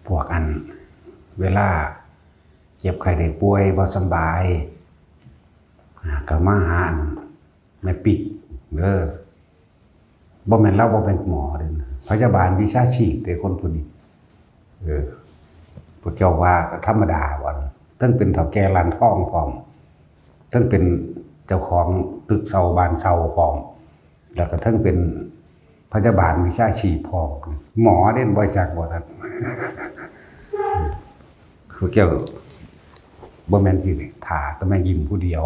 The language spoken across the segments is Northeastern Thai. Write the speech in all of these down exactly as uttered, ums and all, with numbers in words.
พวกอันเวลาเจ็บไข้ได้ป่วยบ่สำบาย อ่า ก็มาหาอันแม่ปิ๊กเด้อ บ่แม่นลาวบ่เป็นหมอเด้อ พยาบาลวิชาชีพเด้อคนผู้นี้ เออ พวกเจ้าว่าธรรมดาบ่ เทิงเป็นเฒ่าแก่ร้านทองพร้อม เทิงเป็นเจ้าของตึกเซาบ้านเซาพร้อม แล้วก็เทิงเป็นพยาบาลวิชาชีพพร้อม หมอเด้ บ่จักบ่ท่าน คือเกี่ยว บ่แม่นสิท่าแต่แม่ยิ้มผู้เดียว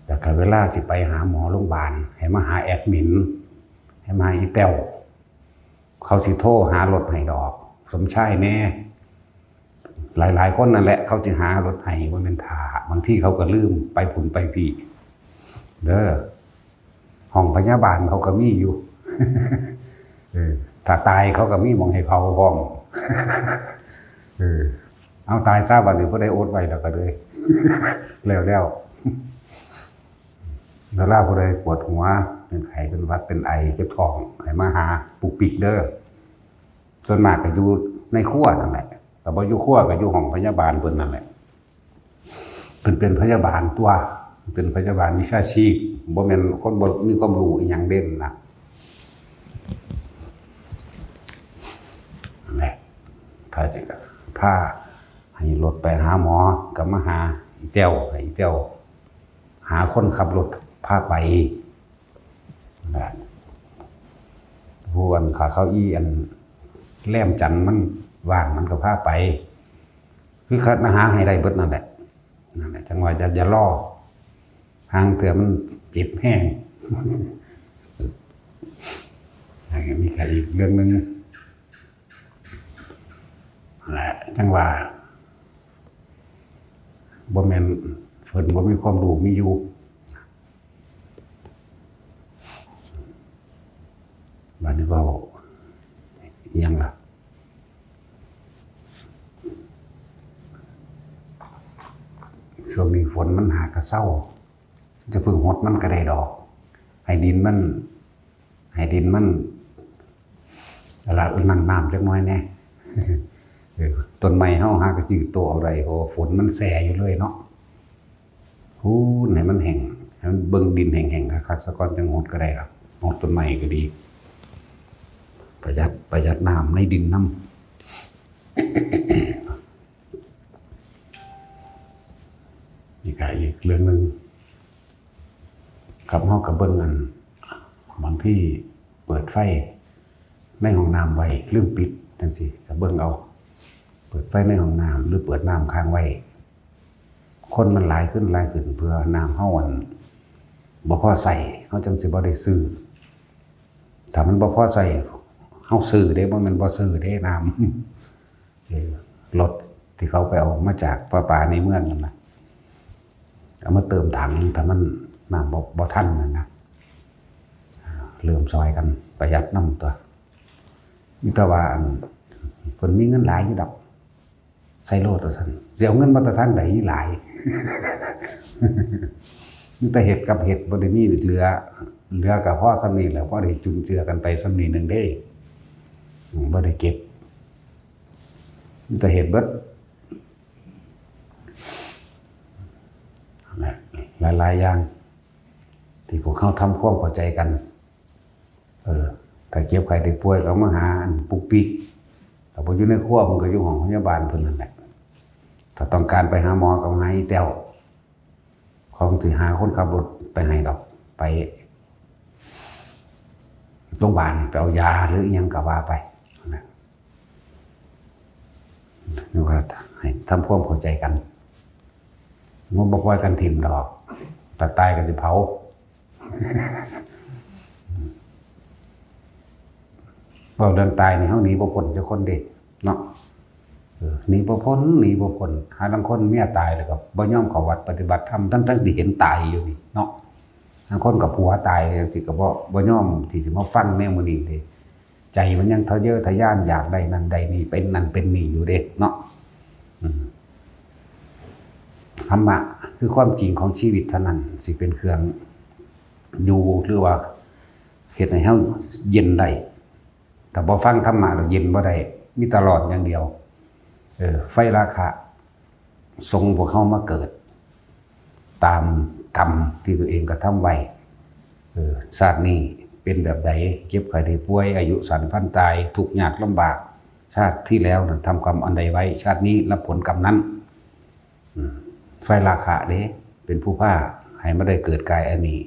แล้วก็เวลาสิไปหาหมอโรงพยาบาล ให้มาหาแอดมิน ให้มาอีแต้ว เขาสิโทรหารถให้ดอก สมชายแน่ หลายๆคนนั่นแหละ เขาสิหารถให้ บ่แม่นท่า บางทีเขาก็ลืมไปพุ้นไปพี้ เด้อ ห้องพยาบาลเขาก็มีอยู่ เออ ถ้าตายเขาก็มีหม่องให้เผาพร้อม เออ เอาตายซะบัดนี้ ผู้ใดอดไหวแล้วก็เลย แล้วๆ เวลาผู้ใดปวดหัว เป็นไข้ เป็นหวัด เป็นไอ เจ็บท้อง ให้มาหาปุ๊กปิ๊กเด้อ ส่วนมากก็อยู่ในครัวนั่นแหละ แต่บ่อยู่ครัวก็อยู่ห้องพยาบาลเพิ่นนั่นแหละ เพิ่นเป็นพยาบาลตัว เป็นพยาบาลวิชาชีพ บ่แม่นคนบ่มีความรู้อิหยังเด่นนะ นั่นแหละ ถ้าสิพาให้รถไปหาหมอ ก็มาหาอีแต้ว ให้อีแต้วหาคนขับรถพาไป นะ ผู้อันขาเก้าอี้อันแรมจันทร์มันว่างมันก็พาไป คือคัดหาให้ได้เบิดนั่นแหละ นั่นแหละ จังว่าอย่า อย่ารอ ห่างเทื่อมันเจ็บแฮง อันนี้ก็อีกเรื่องหนึ่ง แหละ จังว่า บ่แม่นเพิ่นบ่มีความรู้ มีอยู่ บัดนี้เว้าอิหยังล่ะ ช่วงนี้ฝนมันหากะเซา จะพึ่งหดมันก็ได้ดอก ให้ดินมัน ให้ดินมัน ละนั่นน้ำจักหน่อยแหน่ เออ ต้นไม้เฮาหากะจือโตเอาได้ เพราะว่าฝนมันแช่อยู่เลยเนาะ พู้นให้มันแห้ง ให้มันเบิ่งดินแห้งๆคักๆซะก่อน จังหดก็ได้ครับ หดต้นไม้ก็ดี ประหยัด ประหยัดน้ำในดินนำ นี่ก็อีกเรื่องหนึ่ง ครับ เฮาก็เบิ่งอัน บางทีเปิดไฟในห้องน้ำไว้ ลืมปิดจังซี้ ก็เบิ่งเอา เปิดไฟในห้องน้ำ หรือเปิดน้ำค้างไว้ คนมันหลายขึ้นหลายขึ้น เพื่อน้ำเฮาอัน บ่พอใช้ เฮาจังสิบ่ได้ซื้อ ถ้ามันบ่พอใช้ เฮาซื้อเด้ บ่แม่นบ่ซื้อเด้ น้ำ เออ รถที่เขาไปเอามาจากประปาในเมืองนั่นน่ะ เอามาเติมถัง ถ้ามันน้ำบ่ บ่ทันนั่นนะ อ่า เริ่มซอยกันประหยัดนำตัว มีแต่ว่าอัน เพิ่นมีเงินหลายอยู่ดอก ใส่โลดว่าซั่น สิเอาเงินมาแต่ทางใดหลาย มีแต่เฮ็ดกับเฮ็ด บ่ได้มีเหลือ เหลือก็พอส่ำนี้แหละ พอได้จุนเจือกันไปส่ำนี้หนึ่งเด้ อืม บ่ได้เก็บ มีแต่เฮ็ดเบิด หลายๆอย่าง ที่พวกเขาทำความเข้าใจกัน เออ ถ้าเจ็บไข้ได้ป่วยก็มาหาอันปุ๊กปิ๊ก ถ้าบ่อยู่ในครัวมันก็อยู่ห้องพยาบาลเพิ่นนั่นแหละ ถ้าต้องการไปหาหมอก็มาหาอีแต้ว ของสิหาคนขับรถไปให้ดอก ไปโรงพยาบาล ไปเอายาหรืออิหยังก็ว่าไปนะ นึกว่าให้ทำความเข้าใจกัน มันบ่ปล่อยกันถิ่มดอก ถ้าตายก็สิเผา เว้าเรื่องตายนี่ เฮาหนีบ่พ้นจักคนเด้ เนาะ เออ หนีบ่พ้น หนีบ่พ้น หาลางคนเมียตายแล้วก็บ่ยอมเข้าวัดปฏิบัติธรรม ทั้งๆที่เห็นตายอยู่นี่ เนาะ ลางคนก็ผัวตายจังซี้ก็บ่ บ่ยอมที่สิมาฟังแนวมื้อนี้เด้ ใจมันยังทะเยอทะยานอยากได้นั่นได้นี่ เป็นนั่นเป็นนี่อยู่เด้ เนาะ อืม ธรรมะคือความจริงของชีวิตเท่านั้น สิเป็นเครื่องอยู่ หรือว่าเฮ็ดให้เฮาเย็นได้ ถ้าบ่ฟังธรรมะแล้วเย็นบ่ได้ มีแต่ร้อนอย่างเดียว เออ ไฟราคะส่งพวกเฮามาเกิด ตามกรรมที่ตัวเองกระทำไว้ เออ ชาตินี้เป็นแบบใด เจ็บไข้ได้ป่วย อายุสั้นพลันตาย ทุกข์ยากลำบาก ชาติที่แล้วนั้นทำกรรมอันใดไว้ ชาตินี้รับผลกรรมนั้น อืม ไฟราคะเด้ เป็นผู้พาให้มาได้เกิดกายอันนี้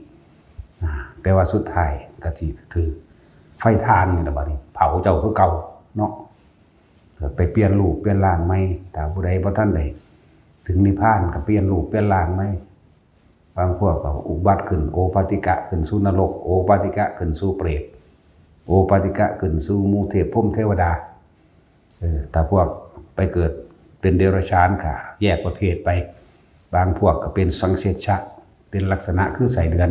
อ่า แต่ว่าสุดท้ายก็สิถืกไฟถ่านนี่ล่ะบัดนี้ เผาเจ้าคือเก่าเนาะ ก็ไปเปลี่ยนรูปเปลี่ยนร่างใหม่ ถ้าผู้ใดบ่ทันได้ถึงนิพพานก็เปลี่ยนรูปเปลี่ยนร่างใหม่ บางพวกก็อุบัติขึ้นโอปาติกะขึ้นสู่นรก โอปาติกะขึ้นสู่เปรต โอปาติกะขึ้นสู่หมู่เทพพรหมเทวดา เออ ถ้าพวกไปเกิดเป็นเดรัจฉานก็แยกประเภทไป บางพวกก็เป็นสังเสชชะ เป็นลักษณะคือไส้เดือน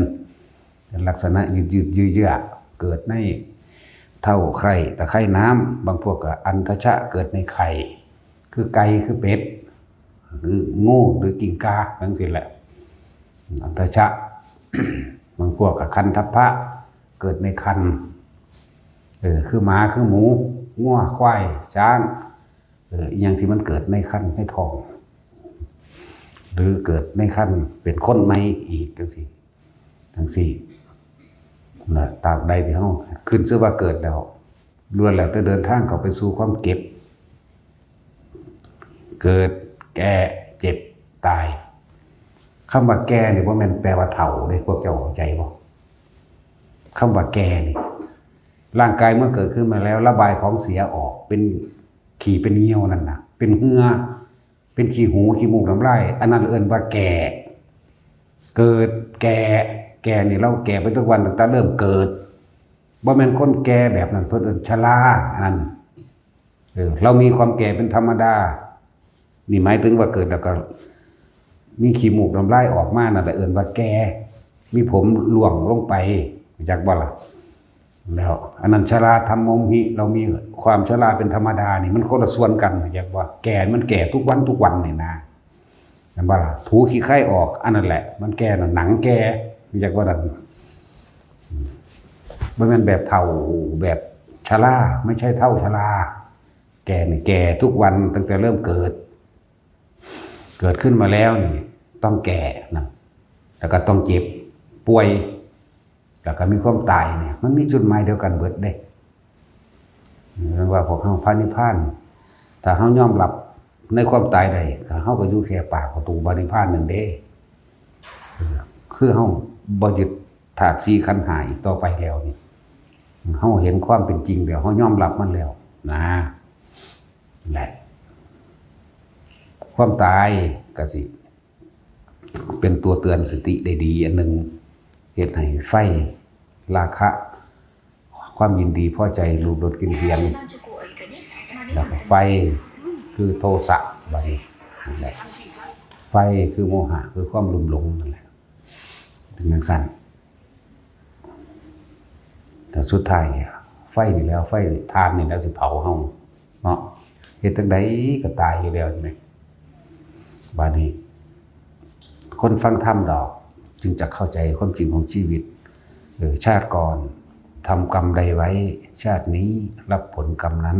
เป็นลักษณะยืดๆเยื้อๆ เกิดในเถ้าไคร่ตะไคร่น้ำ บางพวกก็อันทชะ เกิดในไข่ คือไก่ คือเป็ด หรืองู หรือกิ้งก่า จั่งซี้แหละ อันทชะ บางพวกก็คันทัพพะ เกิดในครรภ์ เออ คือหมา คือหมู งัว ควาย ช้าง เออ อิหยังที่มันเกิดในครรภ์ ในท้อง หรือเกิดในครรภ์เป็นคนใหม่อีก จั่งซี้ จั่งซี้ นะ ตราบใดที่เฮาขึ้นชื่อว่าเกิดแล้ว ล้วนแล้วแต่เดินทางเข้าไปสู่ความเก็บ เกิด แก่ เจ็บ ตาย คำว่าแก่นี่บ่แม่นแปลว่าเฒ่าเด้ พวกเจ้าเข้าใจบ่ คำว่าแก่นี่ ร่างกายเมื่อเกิดขึ้นมาแล้ว ระบายของเสียออก เป็นขี้เป็นเยี่ยวนั่นน่ะ เป็นเหงื่อ เป็นขี้หูขี้มูกน้ำลาย อันนั้นเอิ้นว่าแก่ เกิด แก่ แก่นี่เราแก่ไปทุกวันตั้งแต่เริ่มเกิด บ่แม่นคนแก่แบบนั้น เพิ่นเอิ้นชรานั่น เออ เรามีความแก่เป็นธรรมดา นี่หมายถึงว่าเกิดแล้วก็มีขี้มูกน้ำลายออกมานั่นแหละ เอิ้นว่าแก่ มีผมร่วงลงไป รู้จักบ่ล่ะ แล้วอันนั้นชราธัมโมมหิ เรามีความชราเป็นธรรมดานี่ มันคนละส่วนกัน รู้จักบ่ แก่มันแก่ทุกวันทุกวันนี่นะ เห็นบ่ล่ะ ถูขี้ไคร้ออก อันนั้นแหละ มันแก่น่ะ หนังแก่ รู้จักบ่นั่น อืม บ่แม่นแบบเฒ่า แบบชรา ไม่ใช่เฒ่าชรา แก่นี่แก่ทุกวันตั้งแต่เริ่มเกิด เกิดขึ้นมาแล้วนี่ ต้องแก่นะ แล้วก็ต้องเจ็บ ป่วย แล้วก็มีความตายเนี่ย มันมีจุดหมายเดียวกันเบิดเด้ เรียกว่าพวกเฮาพระนิพพาน ถ้าเฮายอมรับในความตายได้ ก็เฮาก็อยู่แค่ปากประตูพระนิพพานนั่นเด้ เออ คือเฮาบ่ยึดธาตุสี่ขันธ์ห้าอีกต่อไปแล้วนี่ เฮาเห็นความเป็นจริงแล้ว เฮายอมรับมันแล้วนะ แหละ ความตายก็สิ เป็นตัวเตือนสติได้ดีอันหนึ่ง เฮ็ดให้ไฟ ราคะ ความยินดีพอใจ รูปรสกลิ่นเสียง แล้วก็ไฟคือโทสะ บัดนี้ นั่นแหละ ไฟคือโมหะ คือความลุ่มหลงนั่นแหละ เป็นจั่งซั้น แต่สุดท้ายไฟนี่แหล้ว ไฟถ่านนี่แหล้วสิเผาเฮาเนาะ เฮ็ดจั่งใดก็ตายอยู่แล้ว เห็นไหม บัดนี้ คนฟังธรรมดอก จึงจะเข้าใจความจริงของชีวิต เออ ชาติก่อนทำกรรมใดไว้ ชาตินี้รับผลกรรมนั้น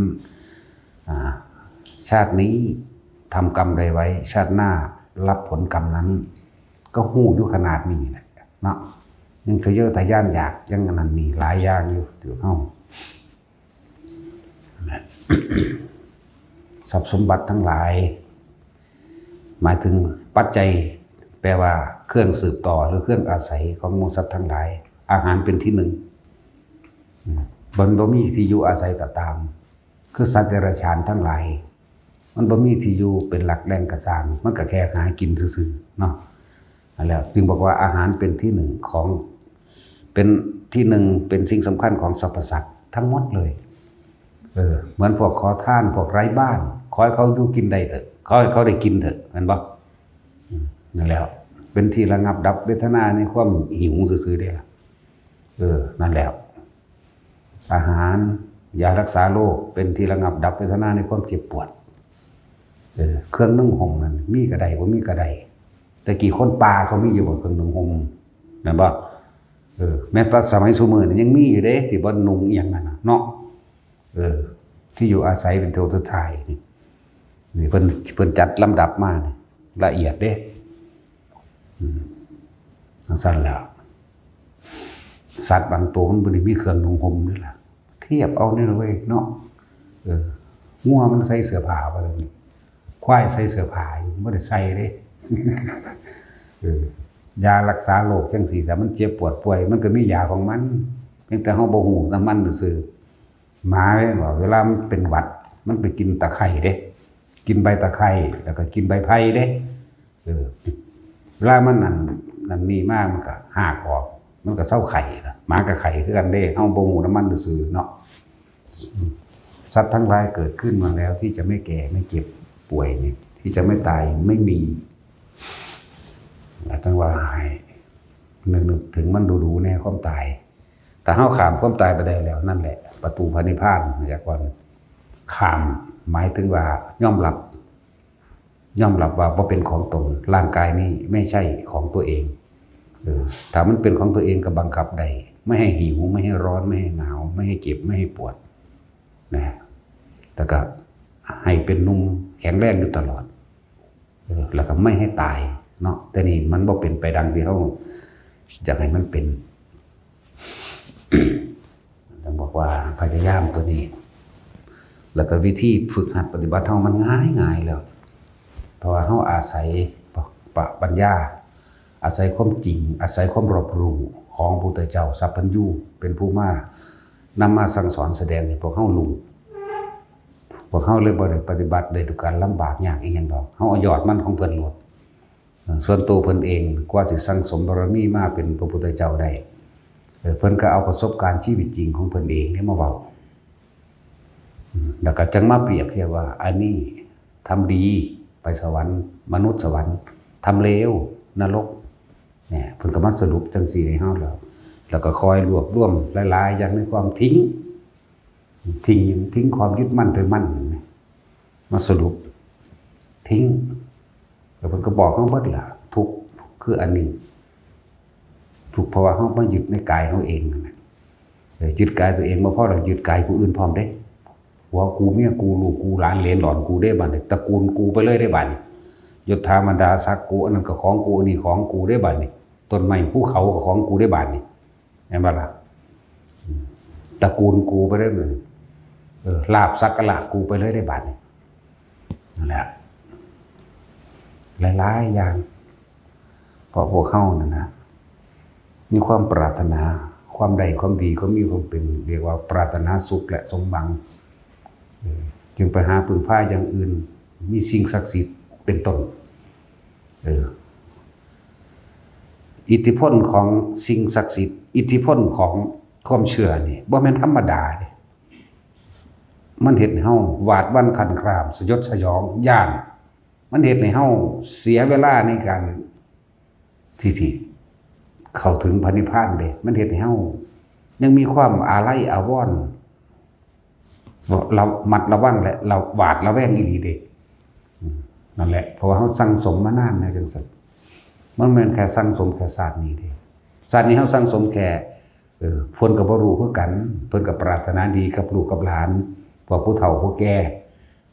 อ่า ชาตินี้ทำกรรมใดไว้ ชาติหน้ารับผลกรรมนั้น ก็ฮู้อยู่ขนาดนี้แหละเนาะ ยังทะเยอทะยานอยาก ยังอันนั้นนี่หลายอย่างอยู่ อยู่เฮา ทรัพย์สมบัติทั้งหลาย หมายถึงปัจจัย แปลว่าเครื่องสืบต่อหรือเครื่องอาศัยของหมู่สัตว์ทั้งหลาย อาหารเป็นที่หนึ่ง อืม มันบ่มีที่อยู่อาศัยก็ตาม คือสัตว์เดรัจฉานทั้งหลาย มันบ่มีที่อยู่เป็นหลักแหล่งกระซาง มันก็แค่หากินซื่อๆ เนาะ นั่นแหละ จึงบอกว่าอาหารเป็นที่หนึ่งของ เป็นที่หนึ่ง เป็นสิ่งสำคัญของสรรพสัตว์ทั้งหมดเลย เออ เหมือนพวกขอทาน พวกไร้บ้าน ขอให้เขาอยู่กินได้เถอะ ขอให้เขาได้กินเถอะ แม่นบ่ อืม นั่นแหละ เป็นที่ระงับดับเวทนาในความหิวซื่อๆ เด้ล่ะ เออ นั่นแหละ อาหาร ยารักษาโรค เป็นที่ระงับดับเวทนาในความเจ็บปวด เออ เครื่องนุ่งห่มนั่น มีก็ได้ บ่มีก็ได้ แต่กี้คนป่าเขามีอยู่บ่เครื่องนุ่งห่ม แม่นบ่ เออ แม้แต่สมัยซุมื้อนี่ยังมีอยู่เด้ ที่บ่นุ่งอิหยังนั่นน่ะเนาะ เออ ที่อยู่อาศัยเป็นตัวสุดท้ายนี่ นี่เพิ่น เพิ่นจัดลำดับมานี่ ละเอียดเด้ อืม จั่งซั่นแหละ สัตว์บางตัวมันบ่ได้มีเครื่องนุ่งห่มนี่ล่ะ เทียบเอานี่ล่ะเว้ยเนาะ เออ งัวมันใส่เสื้อผ้าบ่ล่ะนี่ ควายใส่เสื้อผ้าอยู่ บ่ได้ใส่เด้ เออ ยารักษาโรคจั่งซี้ ถ้ามันเจ็บปวดป่วย มันก็มียาของมัน เพียงแต่เฮาบ่ฮู้นำมันซื่อๆ หมาแม่นบ่ เวลามันเป็นหวัด มันไปกินตะไคร้เด้ กินใบตะไคร้ แล้วก็กินใบไผ่เด้ เออ เวลามันนั่น นั่นนี่มา มันก็ฮากออก มันก็เซาไข้ล่ะ หมาก็ไข้คือกันเด้ เฮาบ่ฮู้นำมันซื่อๆ เนาะ อืม สัตว์ทั้งหลายเกิดขึ้นมาแล้วที่จะไม่แก่ ไม่เจ็บป่วยเนี่ย ที่จะไม่ตาย ไม่มี อาจารย์ว่าให้นึก นึกถึงมันดูๆ แน่ความตาย ถ้าเฮาข้ามความตายไปได้แล้ว นั่นแหละ ประตูพระนิพพาน เรียกว่า ข้าม หมายถึงว่ายอมรับ ยอมรับว่าบ่เป็นของตน ร่างกายนี้ไม่ใช่ของตัวเอง เออ ถ้ามันเป็นของตัวเองก็บังคับได้ ไม่ให้หิว ไม่ให้ร้อน ไม่ให้หนาว ไม่ให้เจ็บ ไม่ให้ปวด นะ แล้วก็ให้เป็นหนุ่มแข็งแรงอยู่ตลอด เออ แล้วก็ไม่ให้ตายเนาะ แต่นี่มันบ่เป็นไปดังที่เฮาอยากให้มันเป็น ต้องบอกว่าพยายามตัวนี้ แล้วก็วิธีฝึกหัดปฏิบัติเฮามันง่ายๆ แล้ว เพราะว่าเฮาอาศัยปะ ปัญญา อาศัยความจริง อาศัยความรอบรู้ของพระพุทธเจ้าสัพพัญญู เป็นผู้มานำมาสั่งสอนแสดงให้พวกเฮารู้ พวกเฮาเลยบ่ได้ปฏิบัติได้ด้วยการลำบากยากอีหยังดอก เฮาเอายอดมันของเพิ่นโลด เอ่อ ส่วนตัวเพิ่นเองกว่าสิสั่งสมบารมีมาเป็นพระพุทธเจ้าได้ เอ่อ เพิ่นก็เอาประสบการณ์ชีวิตจริงของเพิ่นเองนี่มาเว้า อืม แล้วก็จั่งมาเปรียบเทียบว่า อันนี้ทำดีไปสวรรค์ มนุษย์สวรรค์ ทำเลวนรก เนี่ย เพิ่นก็มาสรุปจั่งซี้ให้เฮาแล้ว แล้วก็คอยรวบรวมหลายๆ อย่างในความทิ้ง ทิ้งหยัง ทิ้งความยึดมั่นถือมั่น มาสรุป ทิ้ง แล้วเพิ่นก็บอกเฮาเบิดล่ะ ทุกข์คืออันนี้ ทุกข์เพราะว่าเฮามายึดในกายเฮาเองนั่นแหละ เออ ยึดกายตัวเองบ่พอดอก ยึดกายผู้อื่นพร้อมเด้ ผัวกู เมียกู ลูกกู หลานเหลนหลอนกูเด้บัดนี้ ตระกูลกูไปเลยเด้บัดนี้ ยศถาบรรดาศักดิ์กู อันนั้นก็ของกู อันนี้ของกูเด้บัดนี้ ต้นไม้ภูเขาก็ของกูเด้บัดนี้ แม่นบ่ล่ะ อืม ตระกูลกูไปเลย เออ ลาภสักการะกูไปเลยได้บัดนี้ นั่นแหละ หลายๆ อย่าง เพราะพวกเฮานั่นนะ มีความปรารถนา ความได้ ความดี ความมี ความเป็น เรียกว่าปรารถนาสุขและสมหวัง เออ จึงไปหาพึ่งพาอย่างอื่น มีสิ่งศักดิ์สิทธิ์เป็นต้น เออ อิทธิพลของสิ่งศักดิ์สิทธิ์ อิทธิพลของความเชื่อนี่บ่แม่นธรรมดาเด้ มันเฮ็ดให้เฮาหวาดหวั่นคลั่นคราม สยดสยอง ย้าน มันเฮ็ดให้เฮาเสียเวลาในการที่ ที่เข้าถึงพระนิพพานเด้ มันเฮ็ดให้เฮายังมีความอาลัยอาวรณ์ ระมัดระวังและระหวาดระแวงอีหลีเด้ อืม นั่นแหละ เพราะว่าเฮาสั่งสมมานานแล้วจั่งซั้น มันแม่นแค่สั่งสมแค่ชาตินี้เด้ ชาตินี้เฮาสั่งสมแค่ เออ เพิ่นก็บ่รู้คือกัน เพิ่นก็ปรารถนาดีกับลูกกับหลาน พวกผู้เฒ่าผู้แก่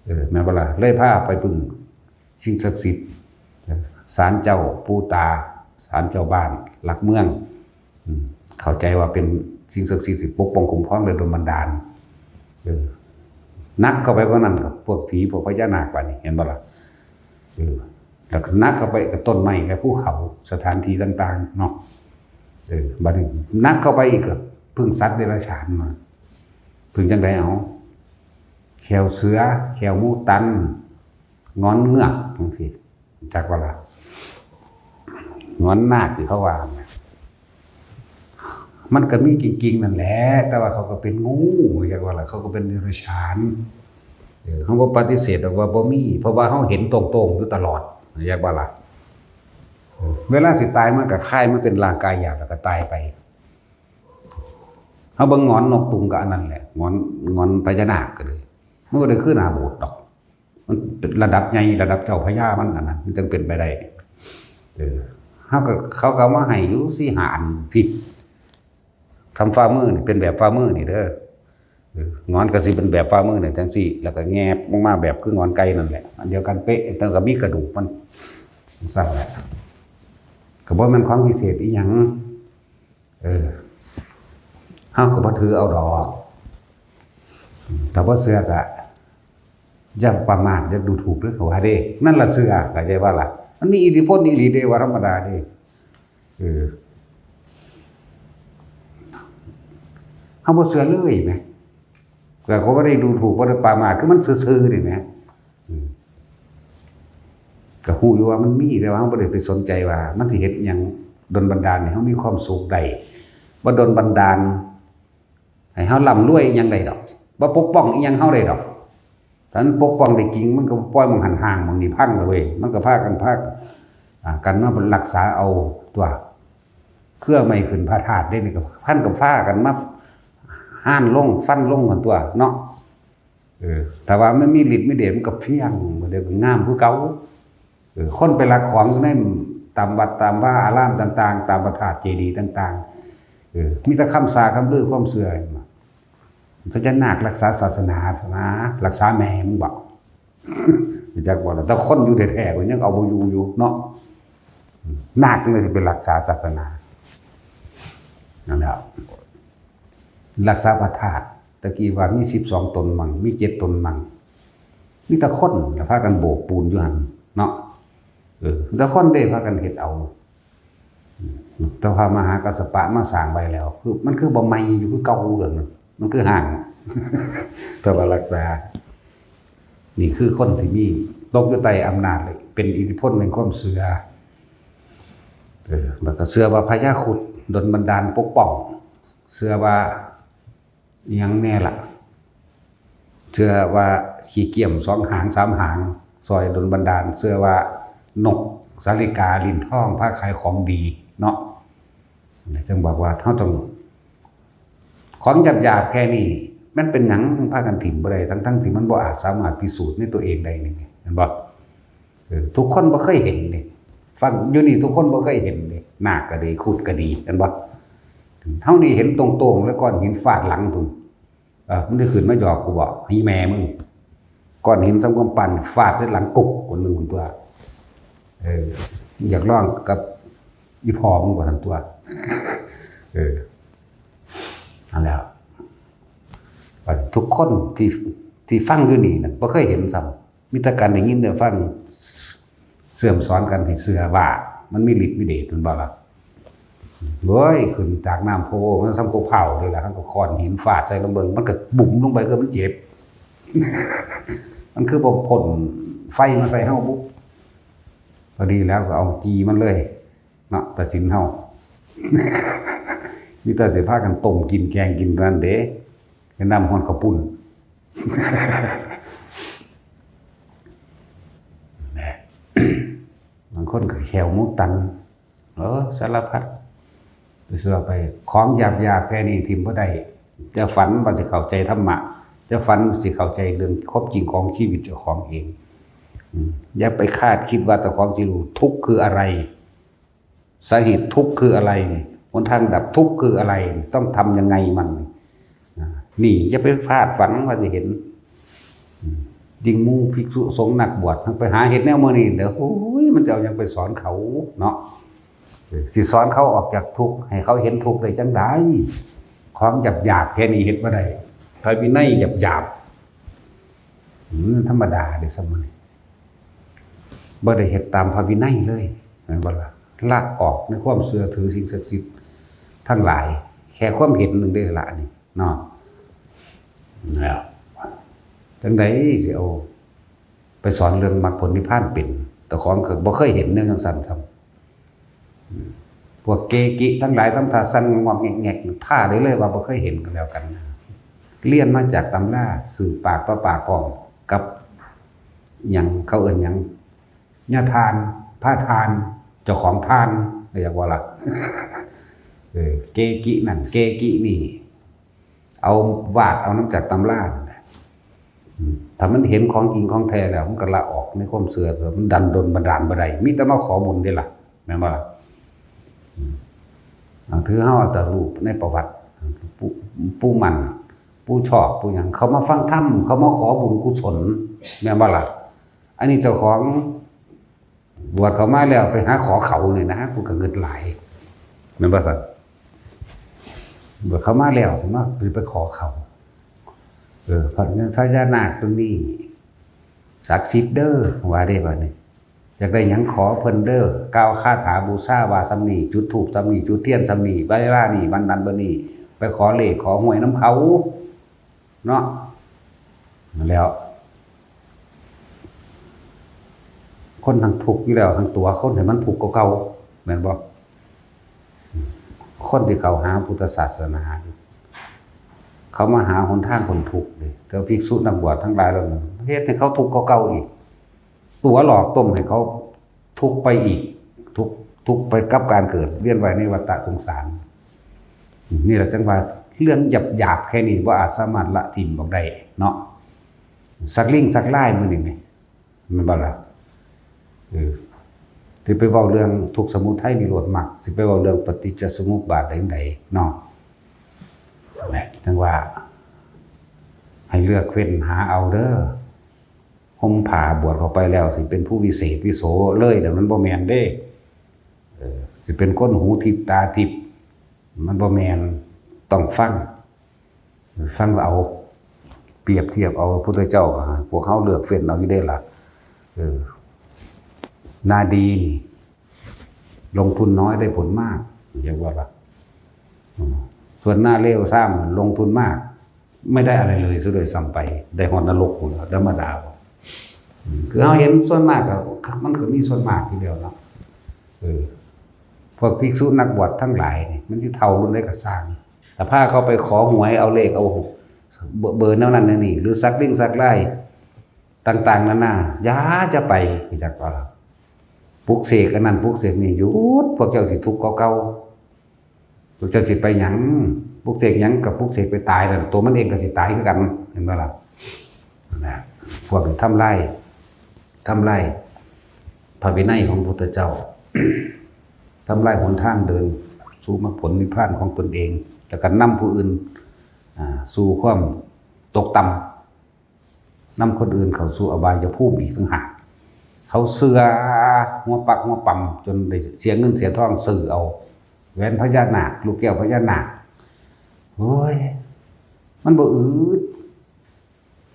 เออ แม่นบ่ล่ะ เลยพาไปพึ่งสิ่งศักดิ์สิทธิ์ เออ ศาลเจ้าปู่ตา ศาลเจ้าบ้าน หลักเมือง อืม เข้าใจว่าเป็นสิ่งศักดิ์สิทธิ์สิปกป้องคุ้มครองและดลบันดาล เออ หนักเข้าไปกว่านั้นก็พวกผีพวกพญานาคบัดนี้ เห็นบ่ล่ะ เออ แล้วก็หนักเข้าไปก็ต้นไม้กับภูเขา สถานที่ต่างๆ เนาะ เออ บัดนี้หนักเข้าไปอีกก็พึ่งสัตว์เดรัจฉานมา พึ่งจั่งใดเอา แข้วเสือ แข้วหมูตัน งอนเงือกจั่งซี้ จักว่าล่ะ งอนนาคที่เขาว่าน่ะ มันก็มีจริงๆ นั่นแหละ แต่ว่าเขาก็เป็นงู จักว่าล่ะ เขาก็เป็นเดรัจฉาน เออ เขาบ่ปฏิเสธดอกว่าบ่มี เพราะว่าเขาเห็นตรงๆ อยู่ตลอด จักว่าล่ะ เออ เวลาสิตายมันก็คายมาเป็นร่างกายหยาบแล้วก็ตายไป เขาเบิ่งงอนนกตุงก็อันนั้นแหละ งอน งอนพญานาคก็เลย มันก็ได้คือหน้าบูดดอก มันเป็นระดับใหญ่ ระดับเจ้าพญามันอันนั้น มันจั่งเป็นไปได้ เออ เขาก็ เขาก็เอามาให้อยู่สี่ห้าอัน พี้ ทำฝ่ามือนี่ เป็นแบบฝ่ามือนี่เด้อ เออ หงอนก็สิเป็นแบบฝ่ามือเนี่ยจังซี่ แล้วก็แงบลงมาแบบคืองอนไก่นั่นแหละ อันเดียวกันเป๊ะ แต่ก็มีกระดูกมัน สั่นแหละ ก็บ่แม่นของพิเศษอีหยัง เออ เฮาก็บ่ถือเอาดอก ถ้าบ่เชื่อก็อย่าประมาท อย่าดูถูกเด้อ เขาว่าเด้ นั่นล่ะเชื่อ เข้าใจบ่ล่ะ มันมีอิทธิพลอีหลีเด้ ว่าธรรมดาเด้ เออ เฮาบ่เชื่อเลยแหม แต่ก็บ่ได้ดูถูก บ่ได้ประมาท คือมันซื่อๆนี่แหม อืม ก็ฮู้อยู่ว่ามันมี แต่ว่าเฮาบ่ได้ไปสนใจว่ามันสิเฮ็ดอิหยังดลบันดาลให้เฮามีความสุขได้ บ่ดลบันดาลให้เฮาร่ำรวยอิหยังได้ดอก บ่ปกป้องอิหยังเฮาได้ดอก ถ้ามันปกป้องได้จริง มันก็บ่ปล่อยหม่องหั้นฮ้าง หม่องนี้พังเลยเว้ย มันก็พากัน พา อ่า กันมารักษาเอาตั๊ว เครือไม้ขึ้นพระธาตุเด้ นี่ก็พันกับพากันมาฮ้านลง ฟันลงกันตั๊วเนาะ เออ ถ้าว่ามันมีฤทธิ์มีเดช มันก็เพียง มันก็งามคือเก่า เออ คนไปลักของอยู่ใน ตามวัดตามวาอารามต่างๆ ตามพระธาตุเจดีย์ต่างๆ เออ มีแต่คำสาปคำลือความเชื่อ พญานาครักษาศาสนานะ รักษาแม่มึงบอก รู้จักบ่ล่ะ แต่คนอยู่แท้ๆ ก็ยังเอาบ่อยู่อยู่เนาะ นาคมันสิไปรักษาศาสนา นั่นแหละ รักษาพระธาตุ ตะกี้ว่ามีสิบสองตนมั้ง มีเจ็ดตนมั้ง มีแต่คนละพากันโบกปูนอยู่หั่นเนาะ เออ แต่คนเด้พากันเฮ็ดเอา แต่พระมหากัสสปะมาสร้างไว้แล้ว คือ มันคือบ่ใหม่อยู่คือเก่าเด้อ มันคือฮ้าง แต่ว่ารักษา นี่คือคนที่มี ตกอยู่ใต้อำนาจเลย เป็นอิทธิพลแห่งความเชื่อ เออ แล้วก็เชื่อว่าพญาครุฑดลบันดาลปกป้อง เชื่อว่า อิหยังแน่ล่ะ เชื่อว่าขี้เกียมสองหางสามหาง ซอยดลบันดาล เชื่อว่านกสาลิกาลิ้นทองพาขายของดีเนาะ จั่งบอกว่าเฮาต้อง ของหยาบๆ แค่นี้ มันเป็นหยังจั่งพากันถิ่มบ่ได้ ทั้งๆ ที่มันบ่อาจสามารถพิสูจน์ในตัวเองได้นี่ เห็นบ่ เออ ทุกคนบ่เคยเห็นนี่ ฟังอยู่นี่ทุกคนบ่เคยเห็นนี่ นาคก็ดี ครุฑก็ดี เห็นบ่ เฮานี่เห็นตรงๆ แล้วก้อนหินฟาดหลังพุ้น เออ มึงได้ขึ้นมาหยอกกูบ่ อีแม่มึง ก้อนหินส่ำกำปั้นฟาดใส่หลังกุกคนหนึ่งตั๊ว เออ อยากลองกับอีพ่อมึงบ่ทันตั๊ว เออ นั่นแหละ บัดทุกคนที่ ที่ฟังอยู่นี่น่ะ บ่เคยเห็นซ้ำ มีแต่การได้ยินได้ฟัง เสื่อมสอนกันให้เชื่อว่ามันมีฤทธิ์มีเดช แม่นบ่ล่ะ โอ้ย ขึ้นจากน้ำโพมันส่ำกกเผาเลยล่ะ มันก็ค้อนหินฟาดใส่ลองเบิ่ง มันก็บุ๋มลงไป คือมันเจ็บ มันคือบ่พ่นไฟมาใส่เฮาบุ พอดีแล้วก็เอาจีมันเลยเนาะ ตัดสินเฮา มีแต่สิพากันต้มกินแกงกินเท่านั้นเด้ กับน้ำฮ้อนข้าวปุ้น บางคนก็แขวหมูตัน เออ สารพัด แต่สิว่าไป ของหยาบๆ แค่นี้ถิ่มบ่ได้ จะฝันว่าสิเข้าใจธรรมะ จะฝันสิเข้าใจเรื่องความจริงของชีวิตเจ้าของเอง อืม อย่าไปคาดคิดว่าเจ้าของสิรู้ทุกข์คืออะไร สาเหตุทุกข์คืออะไร หนทางดับทุกข์คืออะไร ต้องทำยังไงมัน อ่า นี่อย่าไปคาดฝันว่าสิเห็น อืม ยิ่งหมู่ภิกษุสงฆ์นักบวช ไปหาเฮ็ดแนวมื้อนี้เด้อ โอ้ย มันจะเอาหยังไปสอนเขาเนาะ เออ สิสอนเขาออกจากทุกข์ ให้เขาเห็นทุกข์ได้จั่งใด ของหยาบๆ แค่นี้เฮ็ดบ่ได้ พระวินัยหยาบๆ อืม ธรรมดาเด้ สมัย บ่ได้เฮ็ดตามพระวินัยเลย แม่นบ่ล่ะ ละออกในความเชื่อถือสิ่งศักดิ์สิทธิ์ทั้งหลาย แค่ความเห็นหนึ่งเด้อละนี่เนาะ แล้วจั่งใดสิเอาไปสอนเรื่องมรรคผลนิพพานเป็น เจ้าของก็บ่เคยเห็นแนวจั่งซั้นซ้ำ พวกเกกิทั้งหลายทำท่าสั่นงอกแงกๆ ท่าได้เลยว่าบ่เคยเห็นก็แล้วกัน เรียนมาจากตำรา สืบปากต่อปากพร้อมกับ หยังเขาเอิ้นหยัง ญาทาน พาทาน เจ้าของทาน เรียกว่าล่ะ เออ เกกินั่น เกกินี่ เอาวาดเอานำจากตำรานั่นแหละ อืม ถ้ามันเห็นของจริงของแท้แล้ว มันก็ละออกในความเชื่อ มันดันดลบันดาลบ่ได้ มีแต่มาขอบุญเด้ล่ะ แม่นบ่ล่ะ อืม อ่า คือเฮาเอาแต่รูปในประวัติ ปู่ ปู่หมั่น ผู้ชอบผู้หยัง เขามาฟังธรรม เขามาขอบุญกุศล แม่นบ่ล่ะ? อันนี้เจ้าของบวชเข้ามาแล้วไปหาขอเขานี่นะ กูก็เงิดหลาย แม่นบ่ซั่น? บวชเข้ามาแล้วสิมาไปขอเขา เออ พระ พญานาคตัวนี้ ศักดิ์สิทธิ์เด้อ ว่าได้บัดนี้ อยากได้หยังขอเพิ่นเด้อ กล่าวคาถาบูชาว่าส่ำนี้ จุดธูปส่ำนี้ จุดเทียนส่ำนี้ เวลานี้ วันนั้นวันนี้ ไปขอเลขขอหวยนำเขา เนาะ นั่นแหล้ว คนทั้งทุกข์อยู่แล้ว ทั้งตัวคนให้มันทุกข์กว่าเก่า แม่นบ่? คนที่เขาหาพุทธศาสนา เขามาหาหนทางพ้นทุกข์นี่ แต่ภิกษุนักบวชทั้งหลายเหล่านั้น เฮ็ดให้เขาทุกข์กว่าเก่าอีก ตั๋วหลอกต้มให้เขาทุกข์ไปอีก ทุกข์ ทุกข์ไปกับการเกิดเวียนว่ายในวัฏสงสาร นี่แหละจังว่าเรื่องหยาบๆแค่นี้บ่อาจสามารถละถิ่มออกได้เนาะ สักลิ่งสักลายมื้อนี้นี่ แม่นบ่ล่ะ? เออ สิไปเว้าเรื่องทุกข์สมุทัยนิโรธมรรค สิไปเว้าเรื่องปฏิจจสมุปบาทได้จั่งใดเนาะ นั่นแหละ จังว่า ให้เลือกเฟ้นหาเอาเด้อ ห่มผ้าบวชเข้าไปแล้วสิเป็นผู้วิเศษวิโสเลยน่ะ มันบ่แม่นเด้ เออ สิเป็นคนหูทิพย์ตาทิพย์ มันบ่แม่น ต้องฟัง ฟังเอา เปรียบเทียบเอา พุทธเจ้าก็ให้พวกเฮาเลือกเฟ้นเอาอยู่เด้ล่ะ เออ นาดีนี่ ลงทุนน้อยได้ผลมาก เรียกว่าล่ะ อืม ส่วนนาเลวซ้ำ ลงทุนมาก ไม่ได้อะไรเลยซะด้วยซ้ำไป ได้ฮอดนรกพู้นล่ะ ธรรมดาบ่ อืม คือเฮาเห็นส่วนมากก็ มันก็มีส่วนมากอยู่แล้วเนาะ เออ พวกภิกษุนักบวชทั้งหลายนี่ มันสิเฒ่ารุ่นใดก็ซ่าง แต่พาเขาไปขอหวยเอาเลขเอาเบอร์ เบอร์แนวนั้นแนวนี้ หรือสักลิ่งสักลายต่างๆนานา อย่าจะไป รู้จักบ่ล่ะ? ปลุกเสกอันนั้นปลุกเสกนี่ หยุด พวกเจ้าสิทุกข์กว่าเก่า พวกเจ้าสิไปหยัง ปลุกเสกหยังก็ปลุกเสกไปตายนั่น ตัวมันเองก็สิตายคือกัน เห็นบ่ล่ะ? นะ พวกนี้ทำลาย ทำลายพระวินัยของพุทธเจ้า ทำลายหนทางเดินสู่มรรคผลนิพพานของตนเอง แล้วก็นำผู้อื่น อ่า สู่ความตกต่ำ นำคนอื่นเข้าสู่อบายภูมิอีกต่างหาก เขาเชื่อหัวปักหัวปั๊ม จนได้เสียเงินเสียทองซื้อเอา แหวนพญานาค ลูกแก้วพญานาค โอ้ย มันบ่อืด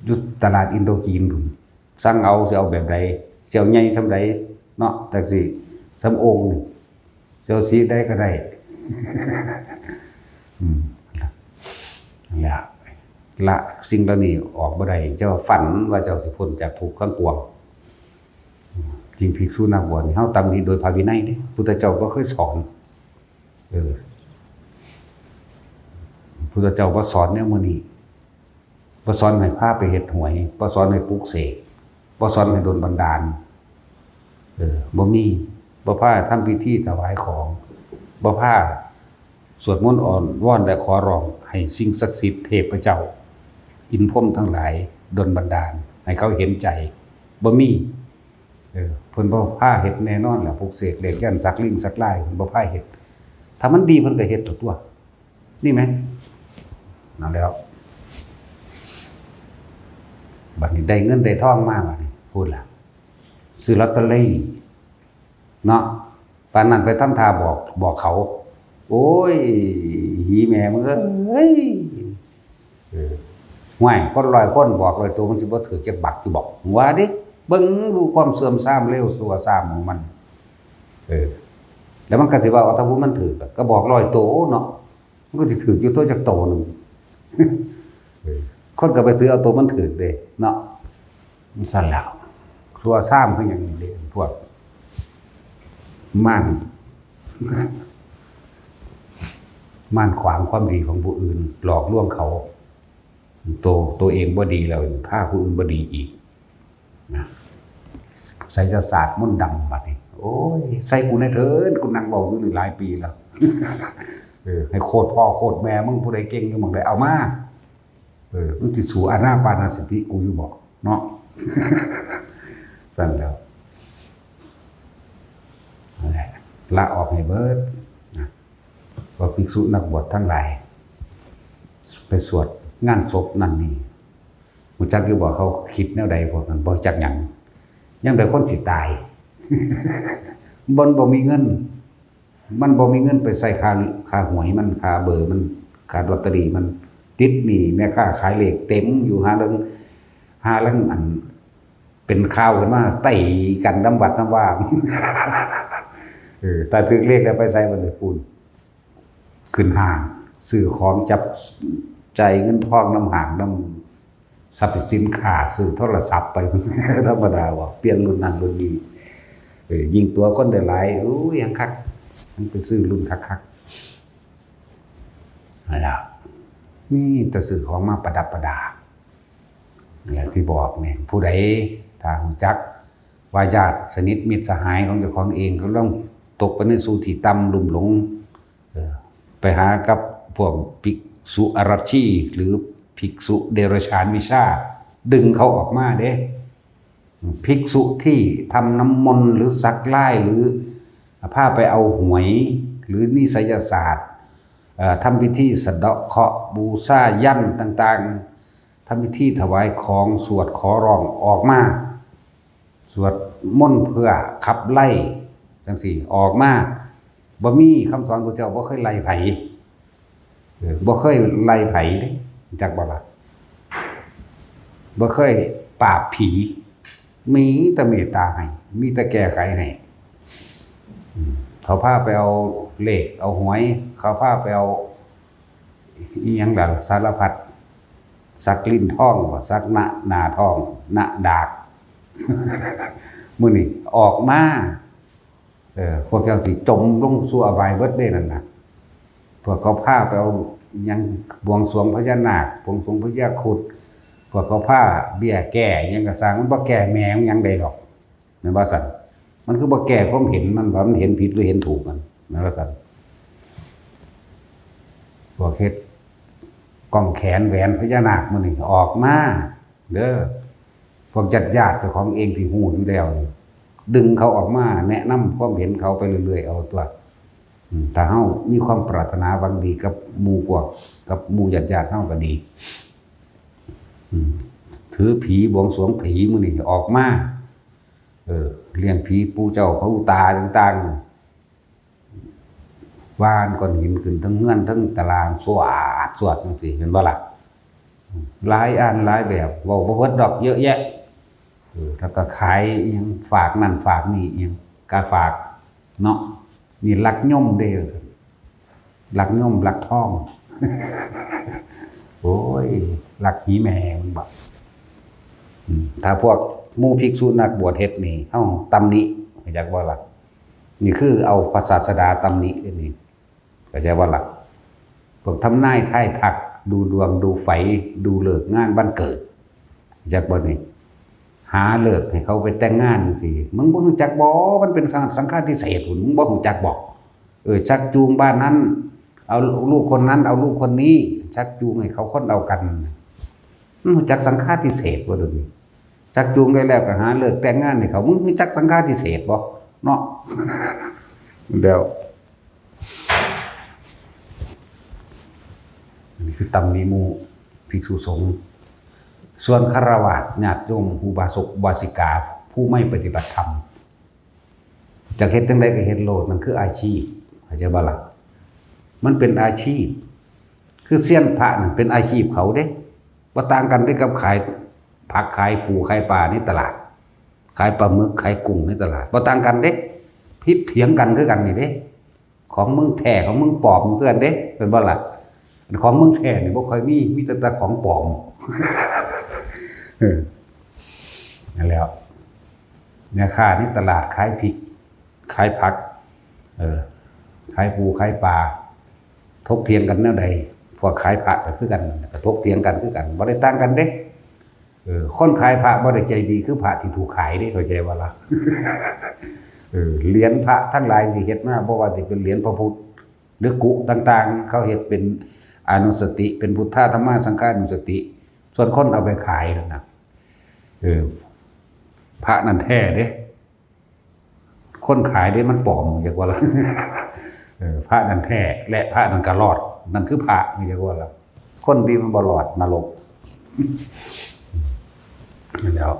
อยู่ตลาดอินโดจีนพู้น สั่งเอาสิเอาแบบใด สิเอาใหญ่ส่ำใดเนาะ จักสิส่ำโอ่งนี่ เจ้าสีใดก็ได้ อืม นั่นแหละ ละสิ่งเหล่านี้ออกบ่ได้ เจ้าฝันว่าเจ้าสิพ้นจากทุกข์ทั้งปวง อืม จริงภิกษุนักบวชนี่ เฮาตำหนิโดยพระวินัยเด้ พุทธเจ้าบ่เคยสอน เออ พุทธเจ้าบ่สอนแนวมื้อนี้ บ่สอนให้พาไปเฮ็ดหวย บ่สอนให้ปลุกเสก บ่สอนให้ดลบันดาล เออ บ่มี บ่พาทำพิธีถวายของ บ่พาสวดมนต์อ้อนวอนและขอร้องให้สิ่งศักดิ์สิทธิ์เทพเจ้า อินทร์พรหมทั้งหลายดลบันดาลให้เขาเห็นใจ บ่มี เออ เพิ่นบ่พาเฮ็ดแน่นอนล่ะ ปลุกเสกเลขยันต์สักลิ่งสักลาย เพิ่นบ่พาเฮ็ด ถ้ามันดีเพิ่นก็เฮ็ดตั๊ว นี่ไหม นั่นแล้ว บัดนี้ได้เงินได้ทองมาบัดนี้ พูดล่ะ ซื้อลอตเตอรี่ เนาะ ปานนั้นไปทำท่าบอก บอกเขา โอ้ย หีแม่มึงเอ้ย เออ ห้วย คนร้อยคนบอกร้อยตัว มันสิบ่ถืกจักบักอยู่บอก ว่าเด้ เบิ่งดูความเสื่อมทรามเลวชั่วซามของมัน เออ แล้วมันก็สิว่า เอาถ้าผู้มันถืกอะ ก็บอกร้อยตัวเนาะ มันก็สิถืกอยู่ตัวจักโตหนึ่ง เออ คนก็ไปถือเอาตัวมันถืกเด้เนาะ มันซั่นแหล้ว ชั่วซามคือหยังนี่เด้ พวกม่าน ม่านขวางความดีของผู้อื่น หลอกลวงเขา โต โตเองบ่ดีแล้ว พาผู้อื่นบ่ดีอีก นะ ไสยศาสตร์มนต์ดำบัดนี้ โอ้ย ใส่กูแน่เถิด กูนั่งเว้าอยู่นี่หลายปีแล้ว เออ ให้โคตรพ่อโคตรแม่มึง ผู้ใดเก่งอยู่หม่องใด เอามา เออ มึงสิสู้อานาปานสติกูอยู่บ่ เนาะ ซั่นแหล้ว นั่นแหละ ละออกให้เบิด นะ ว่าภิกษุนักบวชทั้งหลาย ไปสวด งานศพนั่นนี่ รู้จักอยู่บ่ เขาคิดแนวใดพวกนั้น บ่จักหยัง ยามใดคนสิตาย บ่ บ่มีเงิน มันบ่มีเงินไปใส่ค่า ค่าหวยมัน ค่าเบอร์มัน ค่าลอตเตอรี่มัน ติดหนี้แม่ค้าขายเลขเต็มอยู่ หาเรื่อง หาเรื่องอัน เป็นข่าวขึ้นมา ไต่กันนำวัดนำวา เออ ถ้าถืกเลขแล้วไปใส่บัดนี้พู้น ขึ้นห้าง ซื้อของจับจ่ายเงินทองนำห้างนำทรัพย์สินค้า ซื้อโทรศัพท์ไป ธรรมดาว่าเปลี่ยนรุ่นนั้นรุ่นนี้ เออ ยิ่งตั๋วคนได้หลาย โอ้ย ยังคัก ยังไปซื้อรุ่นคักๆ นั่นล่ะ มีแต่ซื้อของมาประดับประดา นั่นแหละที่บอกเนี่ย ผู้ใดถ้ารู้จักว่าญาติสนิทมิตรสหายของเจ้าของเอง ก็ต้องตกไปในสู่ที่ต่ำลุ่มหลง เออ ไปหากับพวกภิกษุอรัชชี หรือภิกษุเดรัจฉานวิชา ดึงเขาออกมาเด้ ภิกษุที่ทำน้ำมนต์หรือสักลาย หรือพาไปเอาหวย หรือนิไสยศาสตร์ เอ่อ ทำพิธีสะเดาะเคราะห์ บูชายัญต่างๆ ทำพิธีถวายของ สวดขอร้อง ออกมา สวดมนต์เพื่อขับไล่ จังซี้ ออกมา บ่มีคำสอนพระเจ้า บ่เคยไล่ไผ เออ บ่เคยไล่ไผเด้ จักบ่ล่ะ บ่เคยปราบผี มีแต่เมตตาให้ มีแต่แก้ไขให้ อืม เขาพาไปเอาเลข เอาหวย เขาพาไปเอา อีหยังล่ะ สารพัด สักลิ้นทองบ่ สักหน้า หน้าทอง หน้าดาก มื้อนี้ออกมา เออ พวกเจ้าสิจมลงสู่อบายเบิดเด้นั่นน่ะ พวกเขาพาไปเอาหยัง บวงสรวงพญานาค บวงสรวงพญาครุฑ พวกเขาพาเบี้ยแก้หยังก็ซ่าง มันบ่แก้แม่มันหยังได้ดอก แม่นบ่ซั่น มันคือบ่แก้ความเห็นมัน ว่ามันเห็นผิดหรือเห็นถูกมัน แม่นบ่ซั่น พวกเฮ็ดกล้องแขนแหวนพญานาคมื้อนี้ออกมาเด้อ พวกญาติๆ เจ้าของเองที่ฮู้อยู่แล้วนี่ ดึงเขาออกมาแนะนำความเห็นเขาไปเรื่อยๆ เอาตัว อืม ถ้าเฮามีความปรารถนาหวังดีกับหมู่พวก กับหมู่ญาติๆ เฮาก็ดี อืม ถือผีบวงสรวงผีมื้อนี้ออกมา เออ เลี้ยงผีปู่เจ้าพระอุตตาต่างๆ ว่านก้อนหินขึ้นทั้งเฮือนทั้งตาราง สวด สวดจังซี้ เห็นบ่ล่ะ หลายอันหลายแบบ เว้าบ่เบิดดอก เยอะแยะ เออ แล้วก็ขายอิหยัง ฝากนั่นฝากนี่อิหยัง กาฝากเนาะ นี่ลักโยมเด้ ลักโยมลักทอง โอ้ย ลักหีแม่มันบ่ อืม ถ้าพวกหมู่ภิกษุนักบวชเฮ็ดนี่ เฮาตำหนิ รู้จักบ่ล่ะ นี่คือเอาพระศาสดาตำหนิเด้นี่ เข้าใจบ่ล่ะ พวกทำนายทายทัก ดูดวง ดูไฝ ดูฤกษ์งานวันเกิด รู้จักบ่นี่ หาฤกษ์ให้เขาไปแต่งงานจังซี้ มึงบ่รู้จักบ่ มันเป็นสัง สังฆาทิเศษพุ้น มึงบ่รู้จักบ่ เออ ชักจูงบ้านนั้น เอาลูกคนนั้น เอาลูกคนนี้ ชักจูงให้เขาคนเดียวกัน มึงรู้จักสังฆาทิเศษบ่เดี๋ยวนี้ ชักจูงได้แล้วก็หาฤกษ์แต่งงานให้เขา มึงรู้จักสังฆาทิเศษบ่ เนาะ แล้ว อันนี้คือตำหนิหมู่ภิกษุสงฆ์ ส่วนฆราวาสญาติโยม อุบาสกอุบาสิกา ผู้ไม่ปฏิบัติธรรม จักเฮ็ดจั่งใดก็เฮ็ดโลด นั่นคืออาชีพ เข้าใจบ่ล่ะ มันเป็นอาชีพ คือเซียนพระนั่นเป็นอาชีพเขาเด้ บ่ต่างกันเด้กับขายผัก ขายปู ขายปลาในตลาด ขายปลาหมึก ขายกุ้งในตลาด บ่ต่างกันเด้ ผิดเถียงกันคือกันนี่เด้ ของมึงแท้ ของมึงปลอมคือกันเด้ แม่นบ่ล่ะ ของมึงแท้นี่บ่ค่อยมี มีแต่ แต่ของปลอม เออ นั่นแหล้ว แม่ค้าในตลาดขายพริก ขายผัก เออ ขายปู ขายปลา ถกเถียงกันแนวใด พวกขายพระก็คือกัน ก็ถกเถียงกันคือกัน บ่ได้ต่างกันเด้ เออ คนขายพระบ่ได้ใจดีคือพระที่ถูกขายเด้ เข้าใจบ่ล่ะ เออ เหรียญพระทั้งหลายที่เฮ็ดมา บ่ว่าสิเป็นเหรียญพระพุทธ หรือกุต่างๆ เขาเฮ็ดเป็นอนุสติ เป็นพุทธาธรรมาสังฆานุสติ ส่วนคนเอาไปขายนั่นน่ะ เออ พระนั่นแท้เด้ คนขายเด้มันปลอม อยากว่าล่ะ เออ พระนั่นแท้ และพระนั่นก็รอด นั่นคือพระ อยากว่าล่ะ คนดีมันบ่รอดนรก นั่นแหล้ว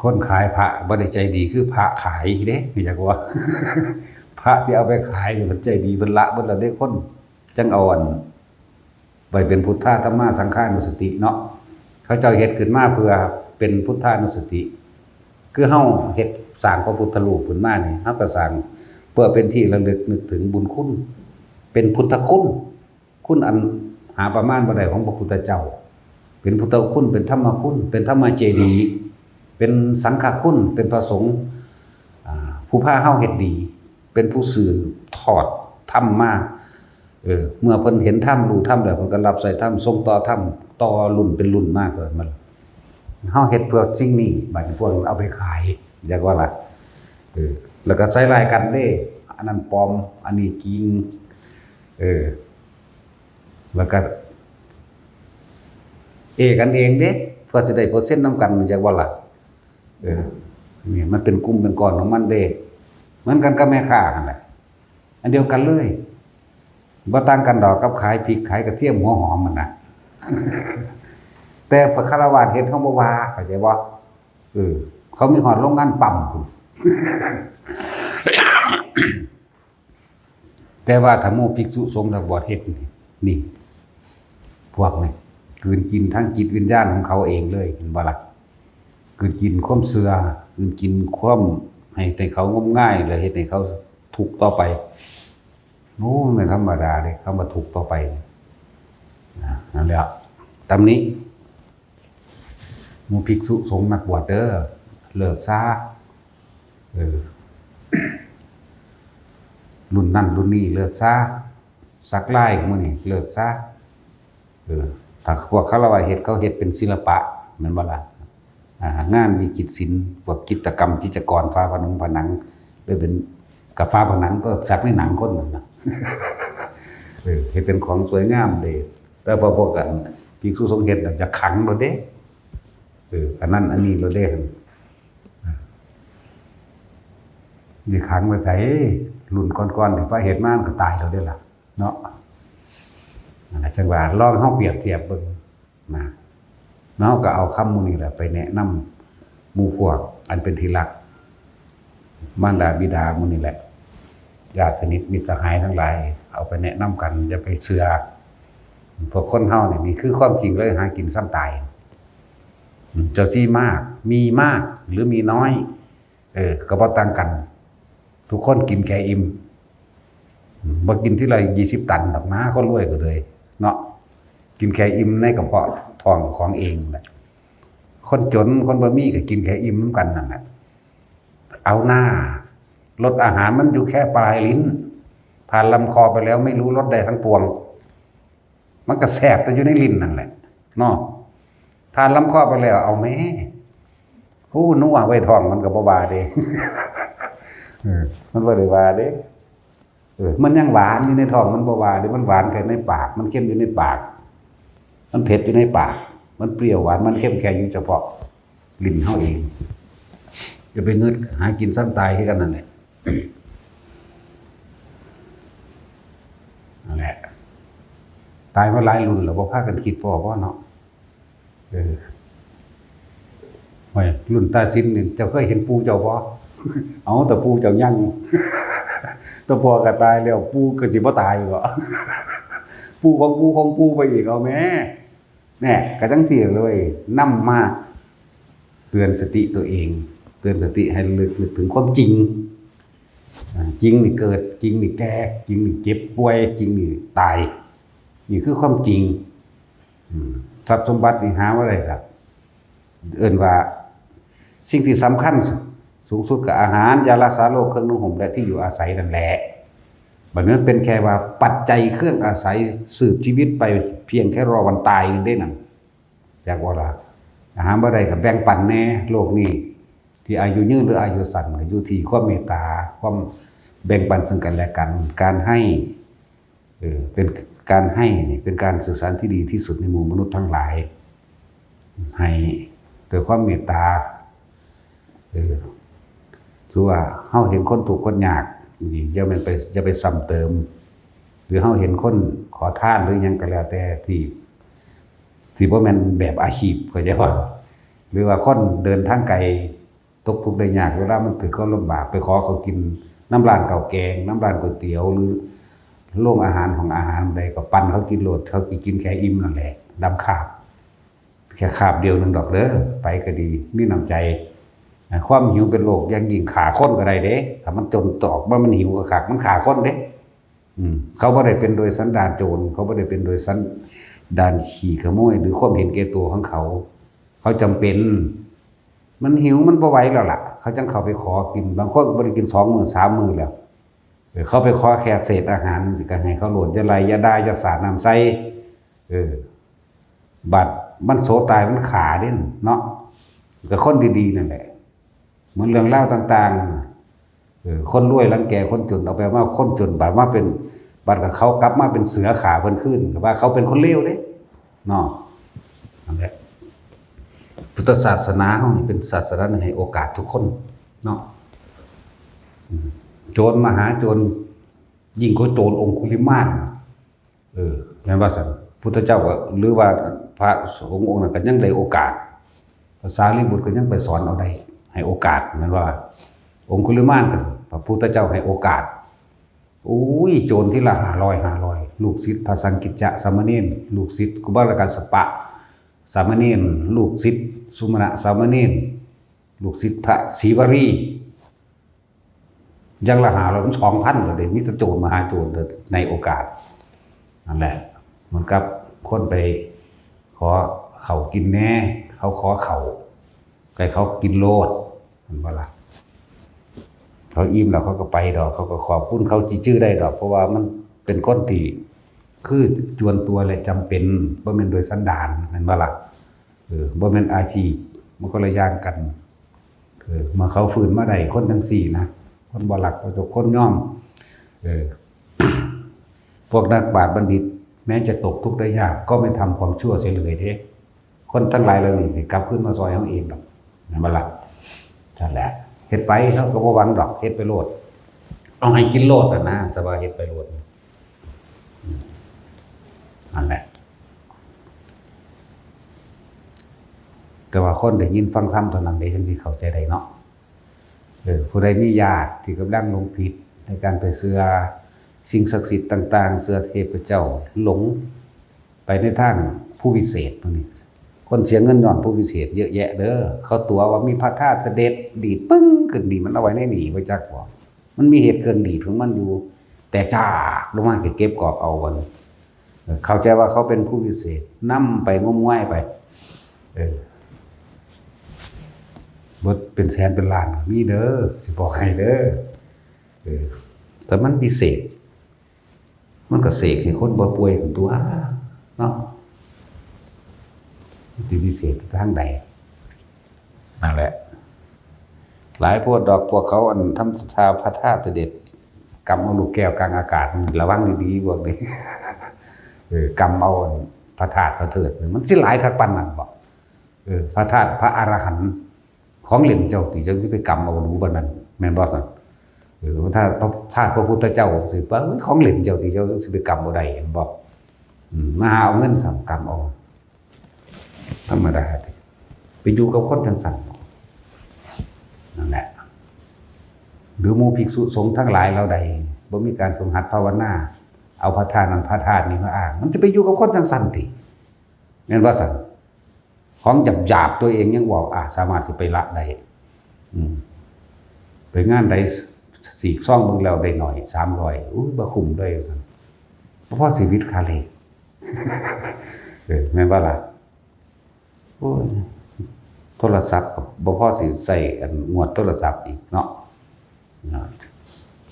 คนขายพระบ่ได้ใจดีคือพระขายเด้ อยากว่า พระที่เอาไปขายนี่มันใจดี มันละเบิดแล้วเด้ คนจังเอาอัน ไว้เป็นพุทธาธรรมาสังฆานุสติเนาะ เขาเจ้าเฮ็ดขึ้นมาเพื่อเป็นพุทธานุสติ คือเฮาเฮ็ดสร้างพระพุทธรูปขึ้นมานี่ เฮาก็สร้างเพื่อเป็นที่ระลึกนึกถึงบุญคุณ เป็นพุทธคุณ คุณอันหาประมาณบ่ได้ของพระพุทธเจ้า เป็นพุทธคุณ เป็นธรรมคุณ เป็นธรรมเจดีย์ เป็นสังฆคุณ เป็นพระสงฆ์ อ่า ผู้พาเฮาเฮ็ดดี เป็นผู้สืบทอดธรรมมา เออ เมื่อเพิ่นเห็นธรรม รู้ธรรมแล้ว เพิ่นก็รับใช้ธรรม ส่งต่อธรรม ต่อรุ่นเป็นรุ่นมา ก็มัน เฮาเฮ็ดเพื่อสิ่งนี้ บัดนี้พวกเอาไปขาย อยากว่าล่ะ เออ แล้วก็ใส่ร้ายกันเด้ อันนั้นปลอม อันนี้จริง เออ แล้วก็ เอกันเองเด้ เพื่อสิได้เปอร์เซ็นต์นำกัน อยากว่าล่ะ เออ นี่มันเป็นกลุ่มเป็นก้อนของมันเด้ เหมือนกันกับแม่ค้านั่นแหละ อันเดียวกันเลย บ่ต่างกันดอกกับขายพริกขายกระเทียมหัวหอมมันนะ แต่พระคารวาสเฮ็ดเฮาบ่ว่า เข้าใจบ่ เออ เขามีฮอดโรงงานปั๊มพุ้น แต่ว่าถ้าหมู่ภิกษุสงฆ์นักบวชเฮ็ดนี่ นี่ พวกนี้กลืนกินทั้งจิตวิญญาณของเขาเองเลย เห็นบ่ล่ะ กลืนกินความเชื่อ กลืนกินความให้แต่เขางมงาย แล้วเฮ็ดให้เขาทุกข์ต่อไป โอ้ ไม่ธรรมดาเลย คำว่าทุกข์ต่อไป นะ นั่นแหละ ตำหนิ หมู่ภิกษุสงฆ์นักบวชเด้อ เลิกซะ เออ รุ่นนั้นรุ่นนี้เลิกซะ สักลายหมู่นี่เลิกซะ เออ ถ้าพวกคารวะเฮ็ด เขาเฮ็ดเป็นศิลปะ แม่นบ่ล่ะ อ่า งานวิจิตรศิลป์ พวกจิตรกรรม จิตรกร ฝาผนัง ผนัง หรือเป็น กับฝาผนังก็สักในหนังคนนั่นน่ะ เออ เฮ็ดเป็นของสวยงามเด้ แต่พอพวกกัน ภิกษุสงฆ์เฮ็ดน่ะจะขังโลดเด้ เออ อันนั้นอันนี้โลดเด้ สิขังไว้ไส รุ่นก่อนๆ ที่พระเฮ็ดมามันก็ตายแล้วเด้ล่ะ เนาะ นั่นแหละ จังว่าลองเฮาเปรียบเทียบเบิ่งนะ เฮาก็เอาคำหมู่นี้แหละไปแนะนำหมู่พวกอันเป็นที่รัก มารดาบิดาหมู่นี้แหละ ญาติสนิทมิตรสหายทั้งหลาย เอาไปแนะนำกัน อย่าไปเชื่อ พวกคนเฮานี่ นี่คือความจริงเลย หากินส่ำตาย เจ้าสิมาก มีมาก หรือมีน้อย เออ ก็บ่ต่างกัน ทุกคนกินแค่อิ่ม บ่กินทีละยี่สิบตันดอกนะ คนรวยก็เลย เนาะ กินแค่อิ่มในกระเพาะท้องของเองแหละ คนจน คนบ่มีก็กินแค่อิ่มนำกันนั่นแหละ เอาหน้า รสอาหารมันอยู่แค่ปลายลิ้น ผ่านลำคอไปแล้วไม่รู้รสใดทั้งปวง มันก็แสบแต่อยู่ในลิ้นนั่นแหละ เนาะ ผ่านลำคอไปแล้ว เอาแม่ ฮู้ นัวไว้ท้องมันก็บ่ว่าเด้ เออ มันบ่ได้ว่าเด้ เออ มันยังหวานอยู่ในท้องมันบ่ว่าเด้ มันหวานแค่ในปาก มันเค็มอยู่ในปาก มันเผ็ดอยู่ในปาก มันเปรี้ยวหวาน มันเค็มแค่อยู่เฉพาะลิ้นเฮาเอง อย่าไปงึด หากินส่ำตายคือกันนั่นแหละ นั่นแหละ ตายมาหลายรุ่นแล้ว บ่พากันคิดพ้อบ่เนาะ เออ โอ้ย รุ่นตาสินนี่ เจ้าเคยเห็นปู่เจ้าบ่ เอา แต่ปู่เจ้ายัง แต่พ่อก็ตายแล้ว ปู่ก็สิบ่ตายบ่ ปู่ของปู่ของปู่ไปอีก เอาแม่ แน่ ก็จังซี่เลย นำมาเตือนสติตัวเอง เตือนสติให้ระลึกนึกถึงความจริง อ่า จริงนี่เกิด จริงนี่แก่ จริงนี่เจ็บป่วย จริงนี่ตาย นี่คือความจริง อืม ทรัพย์สมบัตินี่หาบ่ได้ครับ เอิ้นว่าสิ่งที่สำคัญสูงสุดก็อาหาร ยารักษาโรค เครื่องนุ่งห่ม และที่อยู่อาศัยนั่นแหละ บัดนี้มันเป็นแค่ว่าปัจจัยเครื่องอาศัยสืบชีวิตไปเพียงแค่รอวันตายนั่นเด้นั่น อยากว่าล่ะ อาหารบ่ได้ก็แบ่งปันแน่ โลกนี้ ที่อายุยืนหรืออายุสั้นก็อยู่ที่ความเมตตา ความแบ่งปันซึ่งกันและกัน การให้ เออ เป็นการให้นี่เป็นการสื่อสารที่ดีที่สุดในหมู่มนุษย์ทั้งหลาย ให้ด้วยความเมตตา เออ คือว่าเฮาเห็นคนทุกข์คนยากนี่ อย่าแม่นไป อย่าไปซ้ำเติม หรือเฮาเห็นคนขอทานหรือหยังก็แล้วแต่ที่ ที่บ่แม่นแบบอาชีพ เข้าใจบ่ หรือว่าคนเดินทางไกล ตกทุกข์ได้ยาก เวลามันถือเขาลำบาก ไปขอเขากินนำร้านข้าวแกง นำร้านก๋วยเตี๋ยว หรือโรงอาหาร ห้องอาหารใดก็ปันเขากินโลด เขาสิกินแค่อิ่มนั่นแหละ ดำคาบ แค่คาบเดียวหนึ่งดอกเด้อ ไปก็ดี มีน้ำใจ ความหิวเป็นโรค อย่างยิ่งฆ่าคนก็ได้เด้ ถ้ามันจนตอกมา มันหิวก็คัก มันฆ่าคนเด้ อืม เขาบ่ได้เป็นโดยสันดานโจร เขาบ่ได้เป็นโดยสันดานขี้ขโมย หรือความเห็นแก่ตัวของเขา เขาจำเป็น มันหิว มันบ่ไหวแล้วล่ะ เขาจั่งเข้าไปขอกิน บางคนก็บ่ได้กินสองมื้อสามมื้อแล้ว เออ เขาไปขอแค่เศษอาหาร สิก็ให้เขาโลด อย่าไล่ อย่าด่า อย่าสาดน้ำใส่ เออ บัดมันโสตาย มันฆ่าเด้เนาะ ก็คนดีๆนั่นแหละ เหมือนเรื่องราวต่างๆ เออ คนรวยรังแกคนจน เอาไปมา คนจนบัดมาเป็น บัดกับเขากลับมาเป็นเสือฆ่าเพิ่นคืน ก็ว่าเขาเป็นคนเลวเด้เนาะ นั่นแหละ พุทธศาสนาเฮานี่เป็นศาสนาหนึ่งให้โอกาสทุกคนเนาะ อืม โจรมหาโจร ยิ่งกว่าโจรองคุลิมาน เออ แม่นว่าซั่น พุทธเจ้าก็ หรือว่าพระสงฆ์องค์นั้นก็ยังได้โอกาส พระสารีบุตรก็ยังไปสอนเอาได้ ให้โอกาส แม่นว่า องคุลิมานก็พระพุทธเจ้าให้โอกาส อุ้ย โจรทีละห้าร้อย ห้าร้อย ลูกศิษย์พระสังกิจจะสามเณร ลูกศิษย์กุมารกัสสปะสามเณร ลูกศิษย์สุมาณะสามเณร ลูกศิษย์พระศรีวลี อย่างละห้าร้อย มันสองพัน ก็ได้ มีแต่โจรมหาโจรในโอกาส นั่นแหละ เหมือนกับคนไปขอข้าวกินแหน่ เขาขอข้าว ให้เขากินโลด แม่นบ่ล่ะ เขาอิ่มแล้วเขาก็ไปดอก เขาก็ขอบคุณ เขาสิจื่อได้ดอก เพราะว่ามันเป็นคนที่คือจวนตัวและจำเป็น บ่แม่นโดยสันดาน แม่นบ่ล่ะ เออ บ่แม่นอาชีพ มันคนละอย่างกัน เออ เมื่อเขาฟื้นมาได้ คนจั่งซี้นะ คนบ่ลักบ่จก คนยอม เออ พวกนักปราชญ์บัณฑิต แม้จะตกทุกข์ได้ยาก ก็ไม่ทำความชั่วเสียเลยเด้ คนทั้งหลายเหล่านี้สิกลับคืนมาซอยเฮาเองดอก แม่นบ่ล่ะ นั่นแหละ เฮ็ดไป เฮาก็บ่หวังดอก เฮ็ดไปโลด เอาให้กินโลดน่ะนะ แต่ว่าเฮ็ดไปโลด นั่นแหละ แต่ว่าคนได้ยินฟังธรรมเท่านั้นเด้ จั่งสิเข้าใจได้เนาะ เออ ผู้ใดมีญาติที่กำลังหลงผิดในการไปเชื่อสิ่งศักดิ์สิทธิ์ต่างๆ เชื่อเทพเจ้า หลงไปในทางผู้วิเศษพวกนี้ คนเสียเงินย้อนผู้วิเศษเยอะแยะเด้อ เขาตั๋วว่ามีพระธาตุเสด็จ ดีดปึ้งขึ้นนี่ มันเอาไว้ในนี่ บ่จักบ่ มันมีเหตุเกินดีดของมันอยู่ แต่จากลงมาก็เก็บกอบเอาวัน เออ เข้าใจว่าเขาเป็นผู้วิเศษ นำไปงมงายไป เออ เบิดเป็นแสนเป็นล้านก็มีเด้อ สิบอกให้เด้อ เออ แต่มันวิเศษ มันก็เสกให้คนบ่ป่วยกันตัว เนาะ มันสิวิเศษทางใด นั่นแหละ หลายโพดดอก พวกเขาอันทำศรัทธาพระธาตุเสด็จ กำเอาลูกแก้วกลางอากาศ ระวังดีๆ พวกนี้ เออ กำเอาพระธาตุพระเถิด มันสิหลายคักปานนั้นบ่ เออ พระธาตุพระอรหันต์ ของเล่นเจ้าติ เจ้าสิไปกำเอาหรูปานนั้น แม่นบ่ซั่น เออ พระธาตุ พระธาตุพระพุทธเจ้าสิ เอ้ย ของเล่นเจ้าติ เจ้าสิไปกำเอาได้ แม่นบ่ อืม มาหาเอาเงินสั่งกำเอา ธรรมดาติ ไปอยู่กับคนจั่งซั่น นั่นแหละ หรือหมู่ภิกษุสงฆ์ทั้งหลายเหล่าใด บ่มีการฝึกหัดภาวนา เอาพระธาตุนั้นพระธาตุนี้มาอ้าง มันจะไปอยู่กับคนจั่งซั่นติ แม่นบ่ซั่น ของหยาบๆ ตัวเองยังบอก อ่ะ สามารถสิไปละได้ อืม ไปงานใด สีกซองเบิ่งแล้วได้หน่อย สามร้อย อุ้ย บ่คุ้มเลย ว่าซั่น บ่พอชีวิตค่าเลข เออ แม่นบ่ล่ะ โอ้ย โทรศัพท์ก็บ่พอสิใช้อันงวดโทรศัพท์อีกเนาะ นะ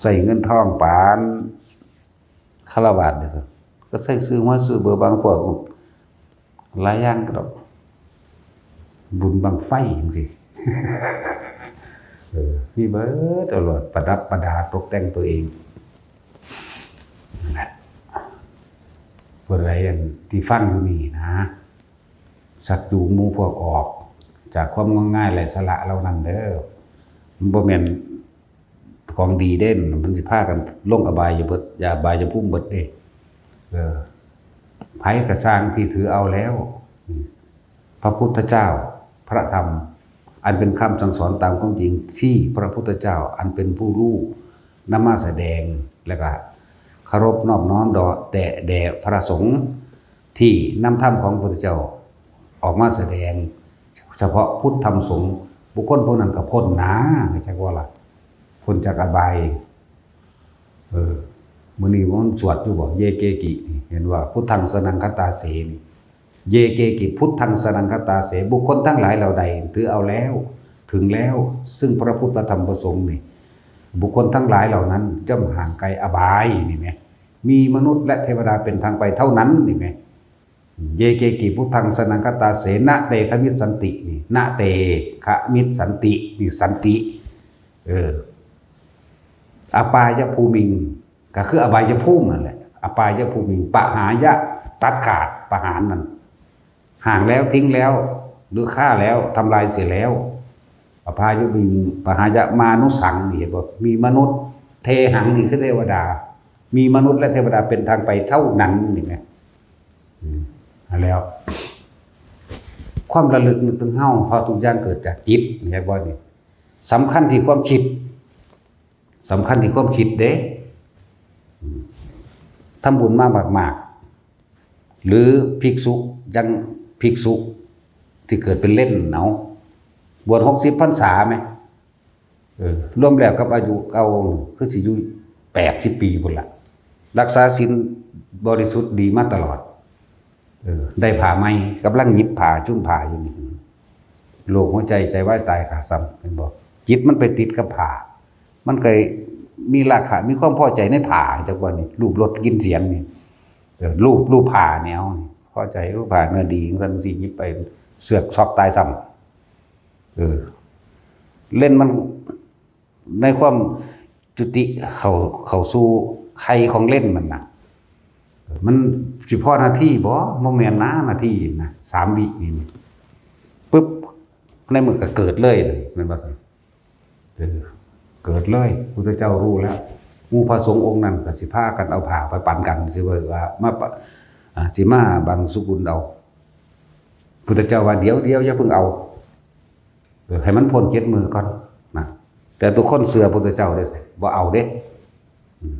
ใช้เงินทองปานคฤหัสถ์เด้อ ก็ใช้ซื้อหวยซื้อเบอร์ บางพวกหลายอย่างก็ดอก บุญบั้งไฟจั่งซี้ เออ มีเบิดเอาโลด ประดับประดาตกแต่งตัวเอง นั่นแหละ ผู้ใดอันที่ฟังอยู่นี่นะ ชักจูงหมู่พวกออกจากความงมงายไร้สาระเหล่านั้นเด้อ มันบ่แม่นของดีเด้ มันสิพากันลงอบายอยู่เบิด อย่าอบายอย่าภูมิเบิดเด้ เออ ไผกระช่างที่ถือเอาแล้ว พระพุทธเจ้า พระธรรม อันเป็นคำสั่งสอนตามความจริงที่พระพุทธเจ้า อันเป็นผู้รู้นำมาแสดง แล้วก็เคารพนอบน้อมดอแด่แด่พระสงฆ์ที่นำธรรมของพระพุทธเจ้าออกมาแสดง เฉพาะพุทธธรรมสงฆ์ บุคคลผู้นั้นก็พ้นหนา ใช่ว่าล่ะ พ้นจากอบาย เออ มื้อนี้มันสวดอยู่บ่ เยเกกินี่ เห็นว่า พุทธังสรณังคัจฉาเสนี่ เยเกกิพุทธังสรณังคัจฉาเส บุคคลทั้งหลายเหล่าใด ถือเอาแล้ว ถึงแล้ว ซึ่งพระพุทธพระธรรมพระสงฆ์นี่ บุคคลทั้งหลายเหล่านั้นย่อมห่างไกลอบายนี่แหม มีมนุษย์และเทวดาเป็นทางไปเท่านั้นนี่แหม เยเกกิพุทธังสรณังคัจฉาเส นะเต ขมิสสันติ นี่ นะเต ขมิสสันติ นี่สันติ เออ อปายภูมิง ก็คืออบายภูมินั่นแหละ อปายภูมิง ปหายะ ตัดขาด ประหารนั่น ห่างแล้ว ทิ้งแล้ว หรือฆ่าแล้ว ทำลายเสียแล้ว อปายภูมิง ปหายะมานุสสัง นี่เห็นบ่ มีมนุษย์ เทหัง นี่คือเทวดา มีมนุษย์และเทวดาเป็นทางไปเท่านั้นนี่ไง อืม แล้ว ความระลึกนึกถึงเฮา เพราะทุกอย่างเกิดจากจิต เห็นบ่นี่ สำคัญที่ความคิด สำคัญที่ความคิดเด้ อืม ทำบุญมามากๆ หรือภิกษุ ยังภิกษุที่เกิดเป็นเล่นเนาะ บวชหกสิบพรรษาไหม เออ รวมแล้วกับอายุเก่า คือสิอยู่แปดสิบปีพุ้นละ รักษาศีลบริสุทธิ์ดีมาตลอด เออ ได้ผ้าใหม่ กำลังหยิบผ้า จุ่มผ้าอยู่นี่ โรคหัวใจ ใจวายตายขาดซ้ำ เห็นบ่ จิตมันไปติดกับผ้า มันก็มีราคะ มีความพอใจในผ้า จักว่านี่ รูปรสกลิ่นเสียงนี่ เออ รูป รูปผ้าแนวนี่ พอใจรูปผ้าเนื้อดี จังซั่นสิหยิบไป เสือกซอกตายซ้ำ เออ เล่นมัน ในความจุติเข้า เข้าสู่ไข่ของเล่นมันน่ะ มันสิพอนาทีบ่ บ่แม่นนะ นาทีนะ สามวินี่ ปึ๊บ ในมือก็เกิดเลย แม่นบ่ซั่น เออ เกิดเลย พุทธเจ้ารู้แล้ว หมู่พระสงฆ์องค์นั้นก็สิพากันเอาผ้าไปปันกัน สิว่า ว่ามาปะ อ่า สิมาบังสุกุลเอา พุทธเจ้าว่า เดี๋ยว เดี๋ยว อย่าเพิ่งเอา เออ ให้มันพ้นเจ็ดมื้อก่อนนะ แต่ทุกคนเชื่อพุทธเจ้าเด้ บ่เอาเด้ อืม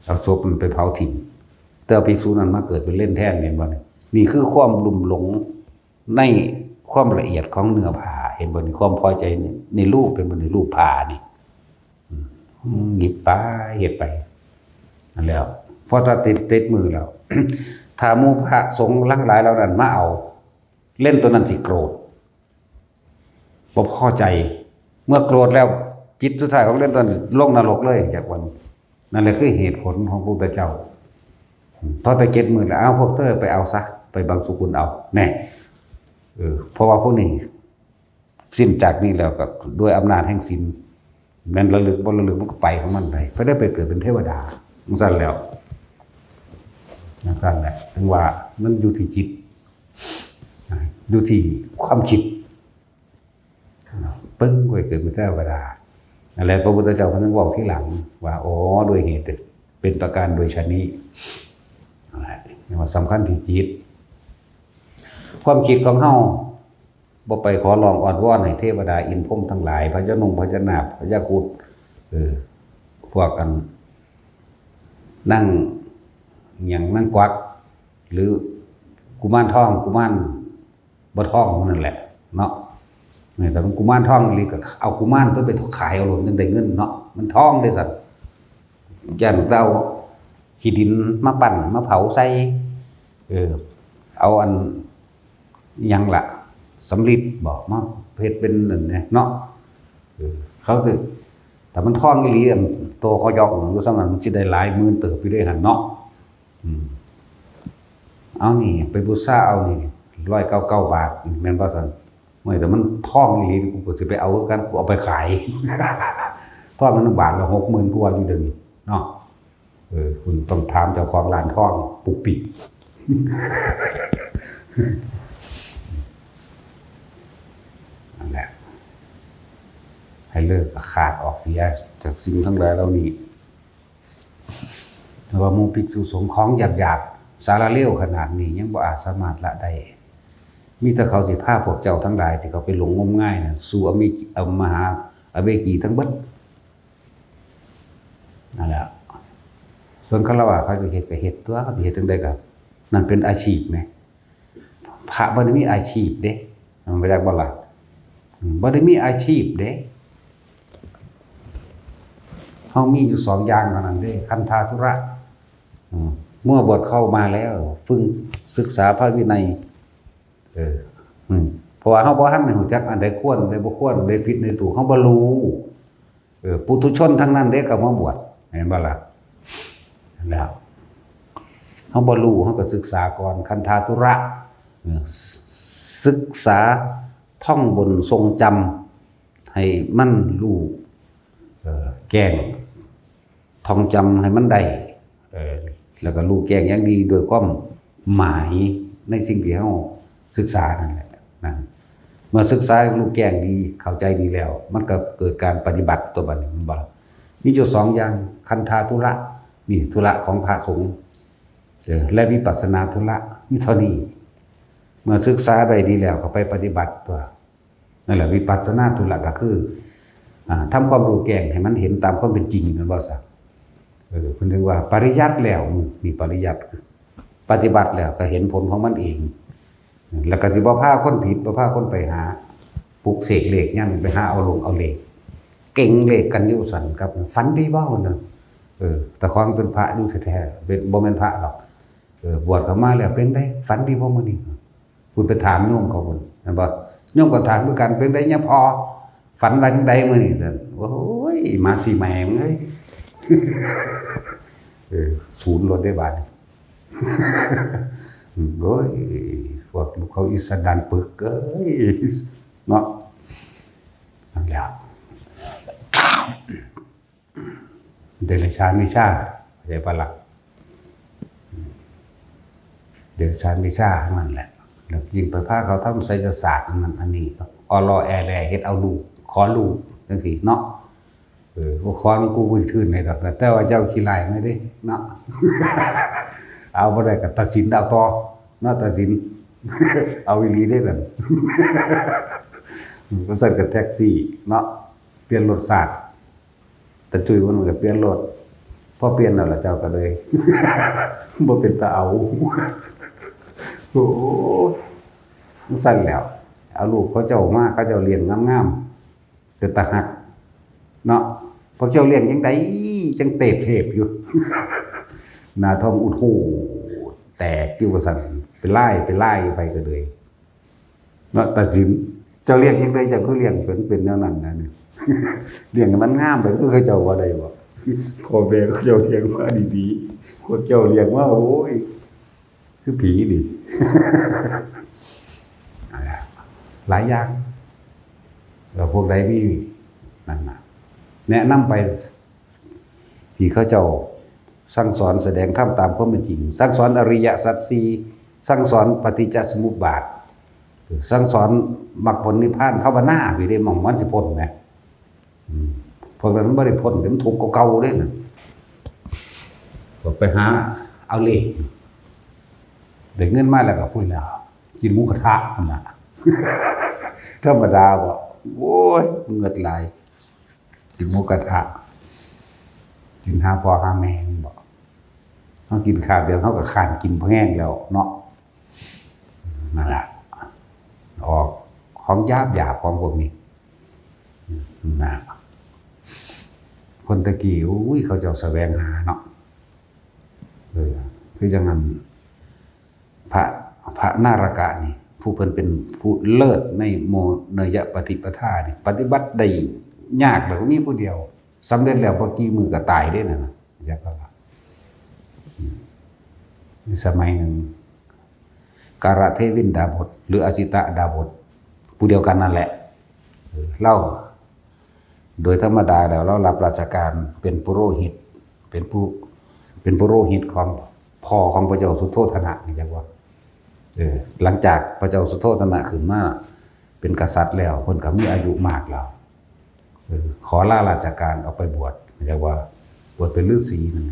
เอาศพมันไปเผาถิ่ม แต่เอาภิกษุนั้นมาเกิดเป็นเล่นแทน เห็นบ่นี่ นี่คือความลุ่มหลงในความละเอียดของเนื้อผ้า เห็นบ่นี่ ความพอใจใน ในรูป เป็นบ่นี่ รูปผ้านี่ อืม หยิบไป เฮ็ดไป นั่นแหล้ว พอถ้าติด ติดมือแล้ว ถ้าหมู่พระสงฆ์ทั้งหลายเหล่านั้นมาเอา เล่นตัวนั้นสิโกรธ บ่พอใจ เมื่อโกรธแล้ว จิตสุดท้ายของเล่นตัวนั้นลงนรกเลย จากวัน นั่นแหละคือเหตุผลของพระพุทธเจ้า พอแต่เจ็ดมื้อแล้ว เอาพวกเธอไปเอาซะ ไปบังสุกุลเอา แน่ เออ เพราะว่าพวกนี้ สิ้นจากนี้แล้วก็ด้วยอำนาจแห่งศีล แม่นระลึกบ่ระลึกมันก็ไปของมันไป ก็ได้ไปเกิดเป็นเทวดา จังซั่นแล้ว จังซั่นแหละ ถึงว่ามันอยู่ที่จิต อยู่ที่ความคิด ปึ้งไว้เกิดเป็นเทวดา นั่นแหละพระพุทธเจ้าเพิ่นถึงเว้าทีหลังว่า อ๋อ ด้วยเหตุเป็นประการโดยชนิดนี้ นั่นแหละ นี่ว่าสำคัญที่จิต ความคิดของเฮา บ่ไปขอร้องอ้อนวอนให้เทวดาอินทร์พรหมทั้งหลาย พญานุงพญานาค พญาครุฑ เออ พวกอัน นั่ง หยัง นั่งกวัก หรือกุมารทอง กุมารบ่ทองนั่นแหละ เนาะ นี่ แต่มันกุมารทองอีหลีก็เอากุมารตัวไปขายเอาโลด จั่งได้เงินเนาะ มันทองเด้ซั่น ย่านเจ้าขี้ดินมาปั้นมาเผาใส่ เออ เอาอัน หยังล่ะ สำริดบ่ มาเฮ็ดเป็นนั่นแหน่เนาะ เออ เขาคือ แต่มันทองอีหลี อันโตเขายอกอยู่ซ้ำนั้น มันสิได้หลายหมื่นเติบอยู่เด้หั่นเนาะ อืม เอานี่ ไปบูชาเอานี่ ร้อยเก้าเก้าบาท แม่นบ่ซั่น เว้ย แต่มันทองอีหลี กูก็สิไปเอาคือกัน กูเอาไปขาย ทองมันบาทละหกหมื่นกว่าอยู่เดี๋ยวนี้เนาะ เออ คุณต้องถามเจ้าของร้านทองปุกปิก นั่นแหละ ให้เลิกขาดออกเสียจากสิ่งทั้งหลายเหล่านี้ แต่ว่าหมู่ภิกษุสงฆ์ของหยาบๆ สาระเลวขนาดนี้ยังบ่อาจสามารถละได้ มีแต่เขาสิพาพวกเจ้าทั้งหลายที่เขาไปหลงงมงายน่ะสู่อเมกิ เอ่อ มหาอเวจีทั้งเบิด นั่นแหละ ส่วนฆราวาสเขาสิเฮ็ดก็เฮ็ดตั๊ว เขาสิเฮ็ดจั่งใด๋ก็ นั่นเป็นอาชีพแหม พระบ่ได้มีอาชีพเด้ มันบ่จักบ่ล่ะ อืม บ่ได้มีอาชีพเด้ เฮามีอยู่สองอย่างเท่านั้นเด้ คันธาธุระ อืม เมื่อบวชเข้ามาแล้ว ฝึกศึกษาพระวินัย เออ อืม เพราะว่าเฮาบ่ทันได้รู้จักอันใดควร อันใดบ่ควร อันใดผิด อันใดถูก เฮาบ่รู้ เออ ปุถุชนทั้งนั้นเด้เข้ามาบวช เห็นบ่ล่ะ แล้ว เฮาบ่รู้ เฮาก็ศึกษาก่อน คันธาธุระ เออ ศึกษาท่องบนทรงจำ ให้มันรู้ เอ่อ แจ้ง ท่องจำให้มันได้ เอ่อ แล้วก็รู้แจ้งอย่างดีโดยความหมายในสิ่งที่เฮาศึกษานั่นแหละ นะ เมื่อศึกษารู้แจ้งดี เข้าใจดีแล้ว มันก็เกิดการปฏิบัติตั๊วบัดนี้ แม่นบ่ล่ะ มีอยู่สองอย่าง คันธาธุระ นี่ธุระของพระสงฆ์ เออ และวิปัสสนาธุระ มีเท่านี้ เมื่อศึกษาได้ดีแล้วก็ไปปฏิบัติตั๊ว นั่นแหละ วิปัสสนาธุระก็คือ อ่า ทำความรู้แจ้งให้มันเห็นตามความเป็นจริง แม่นบ่ซะ เออ เพิ่นถึงว่าปริยัติแล้ว นี่ปริยัติคือปฏิบัติแล้วก็เห็นผลของมันเอง แล้วก็สิบ่พาคนผิด บ่พาคนไปหาปลุกเสกเลข ยามไปหาเอาลงเอาเลข เก่งเลขกันอยู่ซั่นครับ ฝันดีบ่ เพิ่นน่ะ เออ แต่ของเป็นพระอยู่แท้ๆ เป็น บ่แม่นพระหรอก เออ บวชเข้ามาแล้วเป็นได๋ ฝันดีบ่มื้อนี้ คุณไปถามโยมเขาพุ่น แม่นบ่ โยมก็ถามคือกัน เป็นได๋เนี่ยพ่อ ฝันว่าจั่งใด๋มื้อนี้ ซั่น โอ้ย หมาสิแม่มึงเอ้ย เออ ศูนย์โลดเด้บาดนี้ โอ้ย พวกลูกเขาอีสานดานปึกเอ้ย เนาะ นั่นแหละ เดรัจฉานวิชา เข้าใจปะล่ะ เดรัจฉานวิชาทั้งนั้นแหละ แล้วยิ่งไปพาเขาทำไสยศาสตร์อันนั้นอันนี้ ออลอแอแล เฮ็ดเอาลูก ขอลูกจั่งซี้เนาะ เออ บ่ขอหลวงปู่บุญชื่นให้ดอก แต่ว่าเจ้าขี้ร้ายมาเด้เนาะ เอาบ่ได้ก็ตัดสินเอาต่อเนาะ ตัดสิน เอาอีหลีเด้นั่น บ่ซั่นก็แท็กซี่เนาะ เปลี่ยนรสชาติ ตาจุ้ยมันก็เปลี่ยนรถ พอเปลี่ยนแล้วล่ะเจ้าก็เลย บ่เป็นตาเอา โอ้ มันซั่นแล้ว เอาลูกเขาเจ้ามา เขาเจ้าเลี้ยงงามๆ เป็นตาฮัก เนาะ พวกเจ้าเลี้ยงจั่งใด๋ จั่งเตบเทบอยู่ หน้าท้องอุดหูแตกอยู่ว่าซั่น เป็นลาย เป็นลายไปก็เลย เนาะ ตัดสิน เจ้าเลี้ยงจั่งใด๋ เจ้าคือเลี้ยงเป็น เป็นแนวนั้นนะนี่ เลี้ยงให้มันงามไป คือเขาเจ้าว่าได้บ่ พ่อแม่เขาเจ้าเลี้ยงมาดีๆ พวกเจ้าเลี้ยงมา โอ้ย คือผีนี่ หลายอย่าง แล้วพวกใด๋มี นั่นน่ะ แนะนำไป ที่เขาเจ้าสั่งสอนแสดงธรรมตามความเป็นจริง สั่งสอนอริยสัจสี่ สั่งสอนปฏิจจสมุปบาท สั่งสอนมรรคผลนิพพาน ภาวนา อยู่เด้ หม่องมันสิพ้นแหม อืม พวกนั้นมันบ่ได้พ้น มันทุกข์กว่าเก่าเด้นั่น พวกไปหาเอาเลข ได้เงินมาแล้วก็พู้นแล้ว กินหมูกระทะพู้นล่ะ ธรรมดาบ่ โอ้ย เงิดหลาย กินหมูกระทะ กินหาพ่อหาแม่บ่ เฮากินคาบเดียว เฮาก็ค้านกินพอแฮงแล้วเนาะ นั่นล่ะ ออกของหยาบๆ ของพวกนี้ นะ คนตะกี้ อุ้ย เขาเจ้าแสวงหาเนาะ เออ คือจั่งนั้น พระ พระนารกะนี่ ผู้เพิ่นเป็นผู้เลิศในโม เนยยปฏิปทานี่ ปฏิบัติได้ยากแล้วมีผู้เดียว สำเร็จแล้วบ่กี่มื้อก็ตายเด้นั่นน่ะ จักว่า อืม มีสมัยหนึ่ง การะเทวินดาบส หรืออจิตะดาบส ผู้เดียวกันนั่นแหละ เออ ลาว โดยธรรมดาแล้วลาวรับราชการเป็นปุโรหิต เป็นผู้ เป็นปุโรหิตของพ่อของพระเจ้าสุโธทนะ นี่จักว่า เออ หลังจากพระเจ้าสุโธทนะขึ้นมาเป็นกษัตริย์แล้ว เพิ่นก็มีอายุมากแล้ว เออ ขอลาราชการออกไปบวช นี่จักว่า บวชเป็นฤาษีนั่น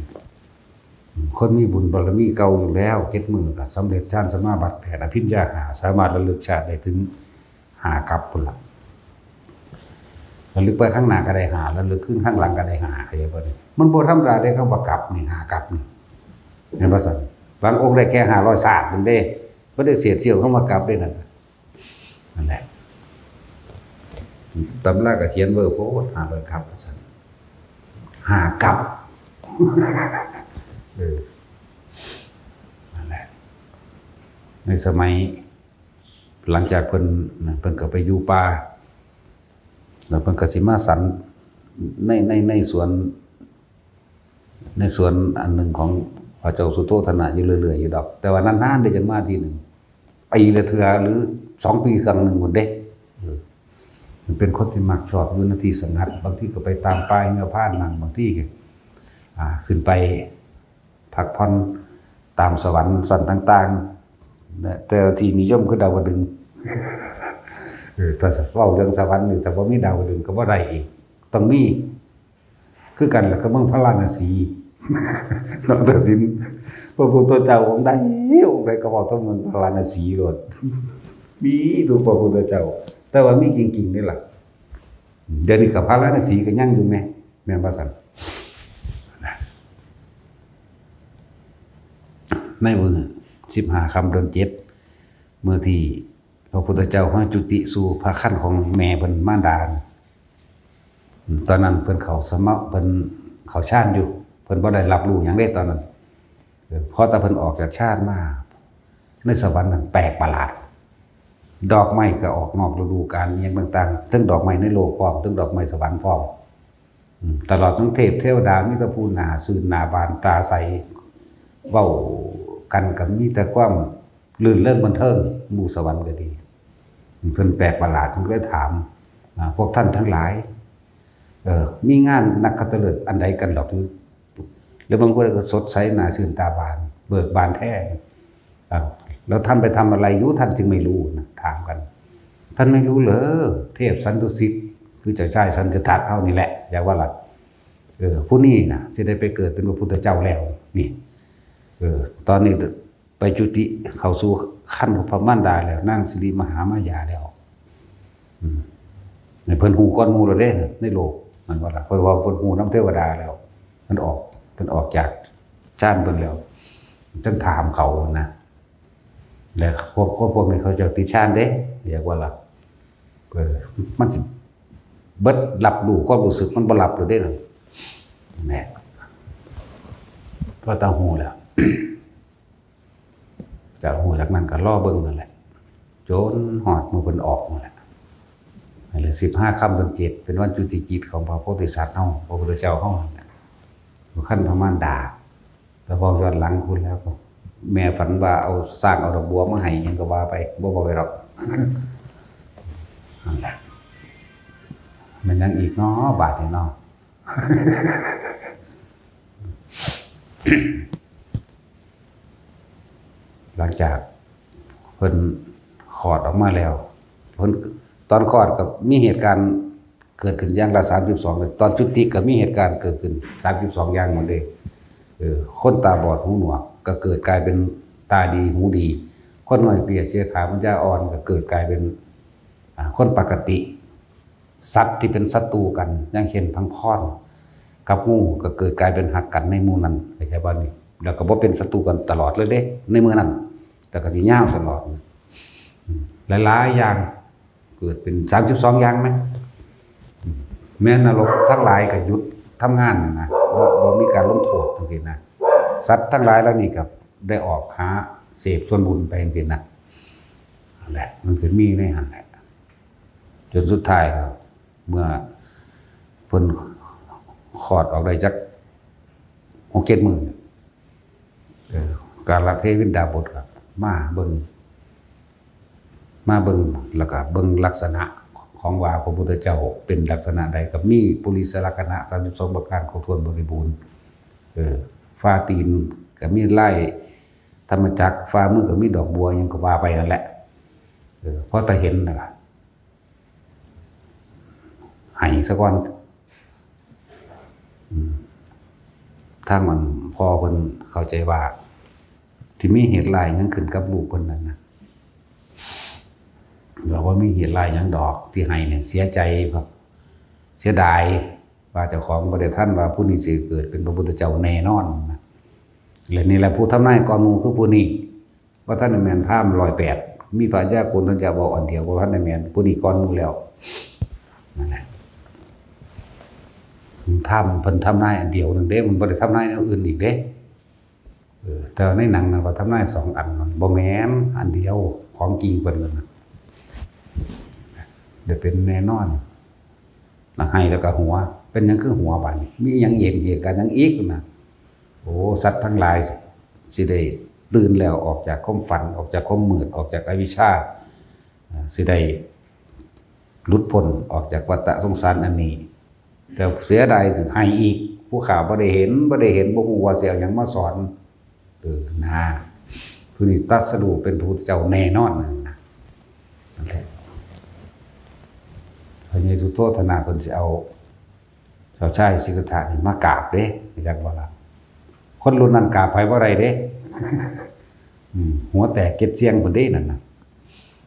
คนมีบุญบารมีเก่าอยู่แล้ว เจ็ดมื้อก็สำเร็จฌานสมาบัติแปด อภิญญาห้า สามารถระลึกชาติได้ถึงห้ากัปพุ้นละ ระลึกไปข้างหน้าก็ได้ห้า ระลึกขึ้นข้างหลังก็ได้ห้า เข้าใจบ่นี่ มันบ่ธรรมดาเด้ คำว่ากัปนี่ ห้ากัปนี่ เห็นบ่ซั่น บางองค์ได้แค่ห้าร้อยชาติหนึ่งเด้ บ่ได้เศษเสี้ยวคำว่ากัปเด้นั่น นั่นแหละ ตำราก็เขียนไว้ โอ้ ห้าร้อยกัปว่าซั่น ห้ากัป เออ นั่นแหละ ในสมัย หลังจากเพิ่นนะ เพิ่นก็ไปอยู่ป่า แล้วเพิ่นก็สิมาสันใน ใน ในสวน ในสวนอันหนึ่งของพระเจ้าสุโธทนะอยู่เรื่อยๆอยู่ดอก แต่ว่านานๆได้จังมาทีหนึ่ง ปีละเทื่อหรือสองปีครั้งหนึ่งพุ้นเด้ เออ มันเป็นคนที่มักชอบอยู่ในที่สงัด บางทีก็ไปตามป่าหิมพานต์นั่ง บางทีก็ อ่า ขึ้นไปพักผ่อนตามสวรรค์ชั้นต่างๆ นะ แต่ที่นิยมคือดาวดึงส์ เออ ถ้าเว้าเรื่องสวรรค์นี่ ถ้าบ่มีดาวดึงส์ก็บ่ได้อีก ต้องมี คือกันล่ะกับเมืองพาราณสี นครทักษิณ พระพุทธเจ้าองค์ใด องค์ใดก็เว้าแต่เมืองพาราณสีโลด มีทุกพระพุทธเจ้า แต่ว่ามีจริงๆนี่ล่ะ เดี๋ยวนี้ก็พาราณสีก็ยังอยู่แม่ แม่นบ่ซั่น ในมื้อสิบห้าค่ำเดือนเจ็ด มื้อที่พระพุทธเจ้ามาจุติสู่พระครรภ์ของแม่เพิ่นมารดา อืม ตอนนั้นเพิ่นเข้าสมา เพิ่นเข้าฌานอยู่ เพิ่นบ่ได้รับรู้หยังเด้ตอนนั้น เออ พอแต่เพิ่นออกจากฌานมา ในสวรรค์นั่นแปลกประหลาด ดอกไม้ก็ออกนอกฤดูกาล อิหยังต่างๆ ทั้งดอกไม้ในโลกพร้อม ทั้งดอกไม้สวรรค์พร้อม อืม ตลอดทั้งเทพเทวดา มีแต่ผู้หน้าซื่นหน้าบานตาใส เว้ากันก็มีแต่ความรื่นเริงบันเทิง หมู่สวรรค์ก็ดี เพิ่นแปลกประหลาด เพิ่นก็เลยถาม อ่า พวกท่านทั้งหลาย เอ่อ มีงานนักขัตฤกษ์อันใดกันหรอกหรือ แล้วบางคนก็สดใสหน้าซื่นตาบาน เบิกบานแท้ อ่า แล้วท่านไปทำอะไรอยู่ ท่านจึงไม่รู้นะ ถามกัน ท่านไม่รู้เหรอ เทพสันตุสิทธิ์ คือเจ้าชายสันตุทัตเฮานี่แหละ อยากว่าล่ะ เออ ผู้นี้นะ สิได้ไปเกิดเป็นพระพุทธเจ้าแล้ว นี่ เออ ตอนนี้ไปจุติเข้าสู่ครรภ์ของพระมารดาแล้ว นางสิริมหามายาแล้ว อืม ให้เพิ่นฮู้ก่อนหมู่แล้วเด้ ในโลก แม่นบ่ล่ะ เพราะว่าเพิ่นฮู้นำเทวดาแล้ว เพิ่นออก เพิ่นออกจากฌานเพิ่นแล้ว จั่งถามเขานะ และพวก พวก พวกนี้เขาเจ้าติดฌานเด้ เรียกว่าล่ะ เออ มันสิเบิดรับรู้ความรู้สึก มันบ่รับเลยเด้นั่น แหม พอตาฮู้แล้ว จากฮู้จากนั้นก็รอเบิ่งนั่นแหละ จนฮอดมื้อเพิ่นออกนั่นแหละ นั่นแหละ สิบห้าค่ำเดือนเจ็ด เป็นวันจุติจิตของพระโพธิสัตว์เฮา พระพุทธเจ้าเฮานั่นแหละ อยู่ครรภ์พระมารดา แต่เว้าย้อนหลังพุ้นแล้วก็ แม่ฝันว่าเอาช้างเอาดอกบัวมาให้ หยังก็ว่าไป บ่เว้าไปดอก นั่นแหละ แม่นหยังอีกเนาะ บาดนี้เนาะ หลังจากเพิ่นคลอดออกมาแล้ว เพิ่น ตอนคลอดก็มีเหตุการณ์เกิดขึ้นอย่างละสามสิบสอง ตอนจุติก็มีเหตุการณ์เกิดขึ้นสามสิบสองอย่างหมดเลย เออ คนตาบอดหูหนวกก็เกิดกลายเป็นตาดีหูดี คนน้อยเปรียเสียขาปัญญาอ่อนก็เกิดกลายเป็น อ่า คนปกติ สัตว์ที่เป็นศัตรูกัน อย่างเช่นพังพรกับงู ก็เกิดกลายเป็นฮักกันในหมู่นั้น เข้าใจบ่นี่ แล้วก็บ่เป็นศัตรูกันตลอดเลยเด้ ในมื้อนั้น แต่ก็สิยาวตลอด อืม หลายๆอย่าง เกิดเป็นสามสิบสองอย่างไหม อืม แม้นรกทั้งหลายก็หยุดทำงานนะ บ่ บ่มีการลงโทษจังซี่นะ สัตว์ทั้งหลายเหล่านี้ก็ได้ออกหาเสพส่วนบุญไปจังซี่นะ นั่นแหละ มันคือมีในหั่นแหละ จนสุดท้ายแล้ว เมื่อเพิ่นคลอดออกได้จักหกเจ็ดมื้อ เออ กาลเทวินดาบทก็มาเบิ่ง มาเบิ่ง แล้วก็เบิ่งลักษณะของว่าพระพุทธเจ้าเป็นลักษณะใด ก็มีปุริสลักษณะสามสิบสองประการครบถ้วนบริบูรณ์ เออ ฝ่าตีนก็มีลายธรรมจักร ฝ่ามือก็มีดอกบัว หยังก็ว่าไปนั่นแหละ เออ พอตาเห็นน่ะ ให้ซะก่อน อืม ทางมัน พ่อเพิ่นเข้าใจว่า ที่มีเหตุร้ายหยังขึ้นกับลูกเพิ่นนั่นนะ ว่าบ่มีเหตุร้ายหยังดอก ที่ให้เนี่ยเสียใจครับ เสียดายว่าเจ้าของบ่ได้ทันว่าผู้นี้สิเกิดเป็นพระพุทธเจ้าแน่นอนนะ และนี่แหละผู้ทำนายก่อนหมู่คือผู้นี้ ว่าท่านแม่นพราหมณ์ร้อยแปด มีพระยาโกณฑัญญาบอกอันเดียวว่าท่านแม่นผู้นี้ก่อนหมู่แล้ว นั่นแหละ ทำเพิ่นทำนายอันเดียวหนึ่งเด้ มันบ่ได้ทำนายแนวอื่นอีกเด้ เออ แต่ในหนังนะว่าทำนายสองอัน มันบ่แม่นอันเดียว ของจริงเพิ่นนั่นนะ ได้เป็นแน่นอน หลังให้แล้วก็หัว เป็นหยังคือหัวบาดนี้ มีหยังเห็นเหตุการณ์หยังอีกนะ โอ้ สัตว์ทั้งหลายสิได้ตื่นแล้ว ออกจากความฝัน ออกจากความมืด ออกจากอวิชชา อ่า สิได้หลุดพ้นออกจากวัฏสงสารอันนี้ แต่เสียดายถึงให้อีก ผู้ข้าบ่ได้เห็น บ่ได้เห็น บ่ฮู้ว่าสิเอาหยังมาสอน เออ นะ ผู้นี้ตรัสรู้เป็นพระพุทธเจ้าแน่นอนนั่นนะ นั่นแหละ พระเยซูโทษนาเพิ่นสิเอา เจ้าชายสิทธัตถะนี่มากราบเด้ จักว่าล่ะ คนรุ่นนั้นกราบไผบ่ได้เด้ อืม หัวแตกเก็ดเสี้ยงเพิ่นเด้นั่นน่ะ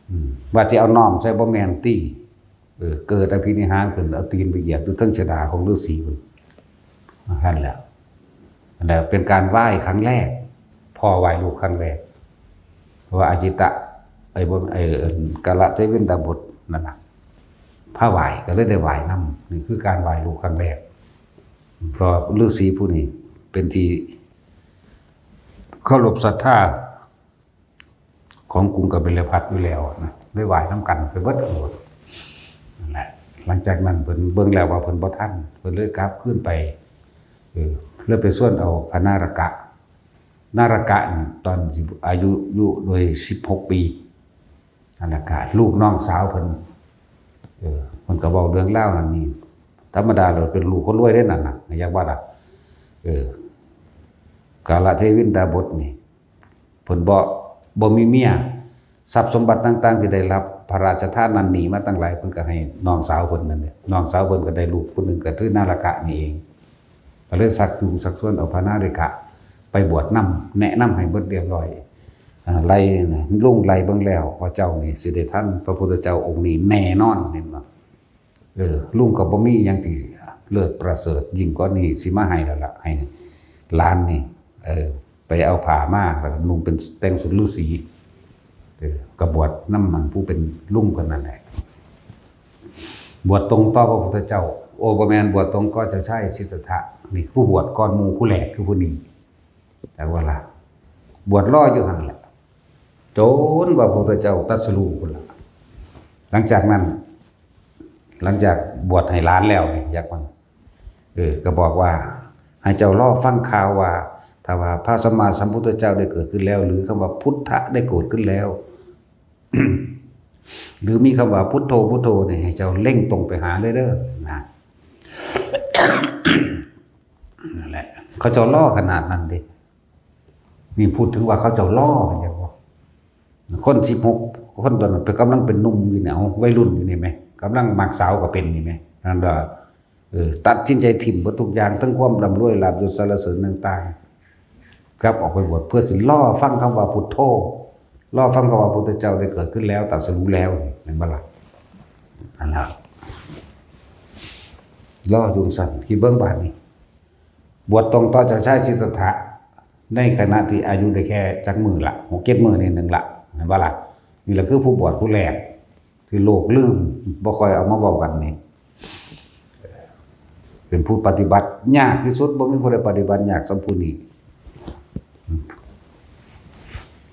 อืม ว่าสิเอาน้อมใส่บ่แม่นติ เออ เกิดอภินิหารขึ้น เอาตีนไปเหยียบอยู่เทิงชดาของฤาษีเพิ่น นั่นแหละ นั่นแหละเป็นการไหว้ครั้งแรก พ่อไหว้ลูกครั้งแรก เพราะว่าอาจิตะ ไอ้บ่ ไอ้ เอิ่น กาลเทวินดาบทนั่นน่ะ พาไหว้ก็เลยได้ไหว้นำ นี่คือการไหว้ลูกครั้งแรก เพราะฤาษีผู้นี้เป็นที่เคารพศรัทธาของกรุงกบิลพัสดุ์อยู่แล้วนะ ได้ไหว้นำกันไปเบิดทั้งหมด นั่นแหละ หลังจากนั้นเพิ่นเบิ่งแล้วว่าเพิ่นบ่ทัน เพิ่นเลยกลับคืนไป เออ เลยไปชวนเอาพระนารกะ นารกะนี่ตอนสิอายุอยู่โดยสิบหกปี นารกะ ลูกน้องสาวเพิ่น เออ เพิ่นก็เว้าเรื่องราวนั่นนี่ ธรรมดาเราเป็นลูกคนรวยเด้นั่นน่ะ อยากว่าล่ะ เออ กาลเทวินดาบทนี่ เพิ่นบ่ บ่มีเมีย ทรัพย์สมบัติต่างๆ ที่ได้รับพระราชทานนั่นนี่มาตั้งหลาย เพิ่นก็ให้น้องสาวเพิ่นนั่นแหละ น้องสาวเพิ่นก็ได้ลูกผู้หนึ่งก็คือนารกะนี่เอง ก็เลยชักจูงชักชวนเอาพระนารกะไปบวชนำ แนะนำให้เบิดเรียบร้อย อ่า ไล่นะ ลุงไล่เบิ่งแล้ว พระเจ้านี่สิได้ทันพระพุทธเจ้าองค์นี้แน่นอน เห็นบ่ เออ ลุงก็บ่มีหยังที่เลิศประเสริฐยิ่งกว่านี้สิมาให้แล้วล่ะ ให้หลานนี่ เออ ไปเอาผ้ามา แล้วก็นุ่งเป็นแต่งชุดฤาษี เออ ก็บวชนำมันผู้เป็นลุงเพิ่นนั่นแหละ บวชตรงต่อพระพุทธเจ้า โอ้ บ่แม่น บวชตรงก็เจ้าชายสิทธัตถะ นี่ผู้บวชก่อนหมู่ผู้แรกคือผู้นี้ แต่ว่าล่ะ บวชรออยู่หั่นแหละ จนว่าพระพุทธเจ้าตรัสรู้พุ้นล่ะ หลังจากนั้น หลังจากบวชให้หลานแล้วนี่ อยากว่า เออ ก็บอกว่า ให้เจ้ารอฟังข่าวว่า ถ้าว่าพระสัมมาสัมพุทธเจ้าได้เกิดขึ้นแล้ว หรือคำว่าพุทธะได้เกิดขึ้นแล้ว หรือมีคำว่าพุทโธ พุทโธนี่ ให้เจ้าเล็งตรงไปหาเลยเด้อ นะ นั่นแหละ เขาเจ้ารอขนาดนั้นเด้ นี่พูดถึงว่าเขาเจ้ารอ เห็นบ่ คนสิบหก คนตอนนั้นเป็น กำลังเป็นหนุ่มอยู่เนี่ย เอา วัยรุ่นอยู่นี่แหม กำลังมักสาวก็เป็นนี่แหม นั่นว่า เออ ตัดสินใจถิ่มเบิดทุกอย่าง ทั้งความร่ำรวย ลาภยศ สรรเสริญต่างๆ กลับออกไปบวชเพื่อสิรอฟังคำว่าพุทโธ รอฟังคำว่าพุทธเจ้าได้เกิดขึ้นแล้ว ตรัสรู้แล้ว แม่นบ่ล่ะ นั่นล่ะ รออยู่ซั่น คิดเบิ่งบาดนี้ บวชตรงต่อเจ้าชายสิทธัตถะ ในขณะที่อายุได้แค่จักมื้อละ หกเจ็ดมื้อนี่หนึ่งละ แม่นบ่ล่ะ นี่แหละคือผู้บวชผู้แรก ที่โลกลืม บ่ค่อยเอามาเว้ากันนี่ เป็นผู้ปฏิบัติยากที่สุด บ่มีผู้ใดปฏิบัติยากส่ำผู้นี้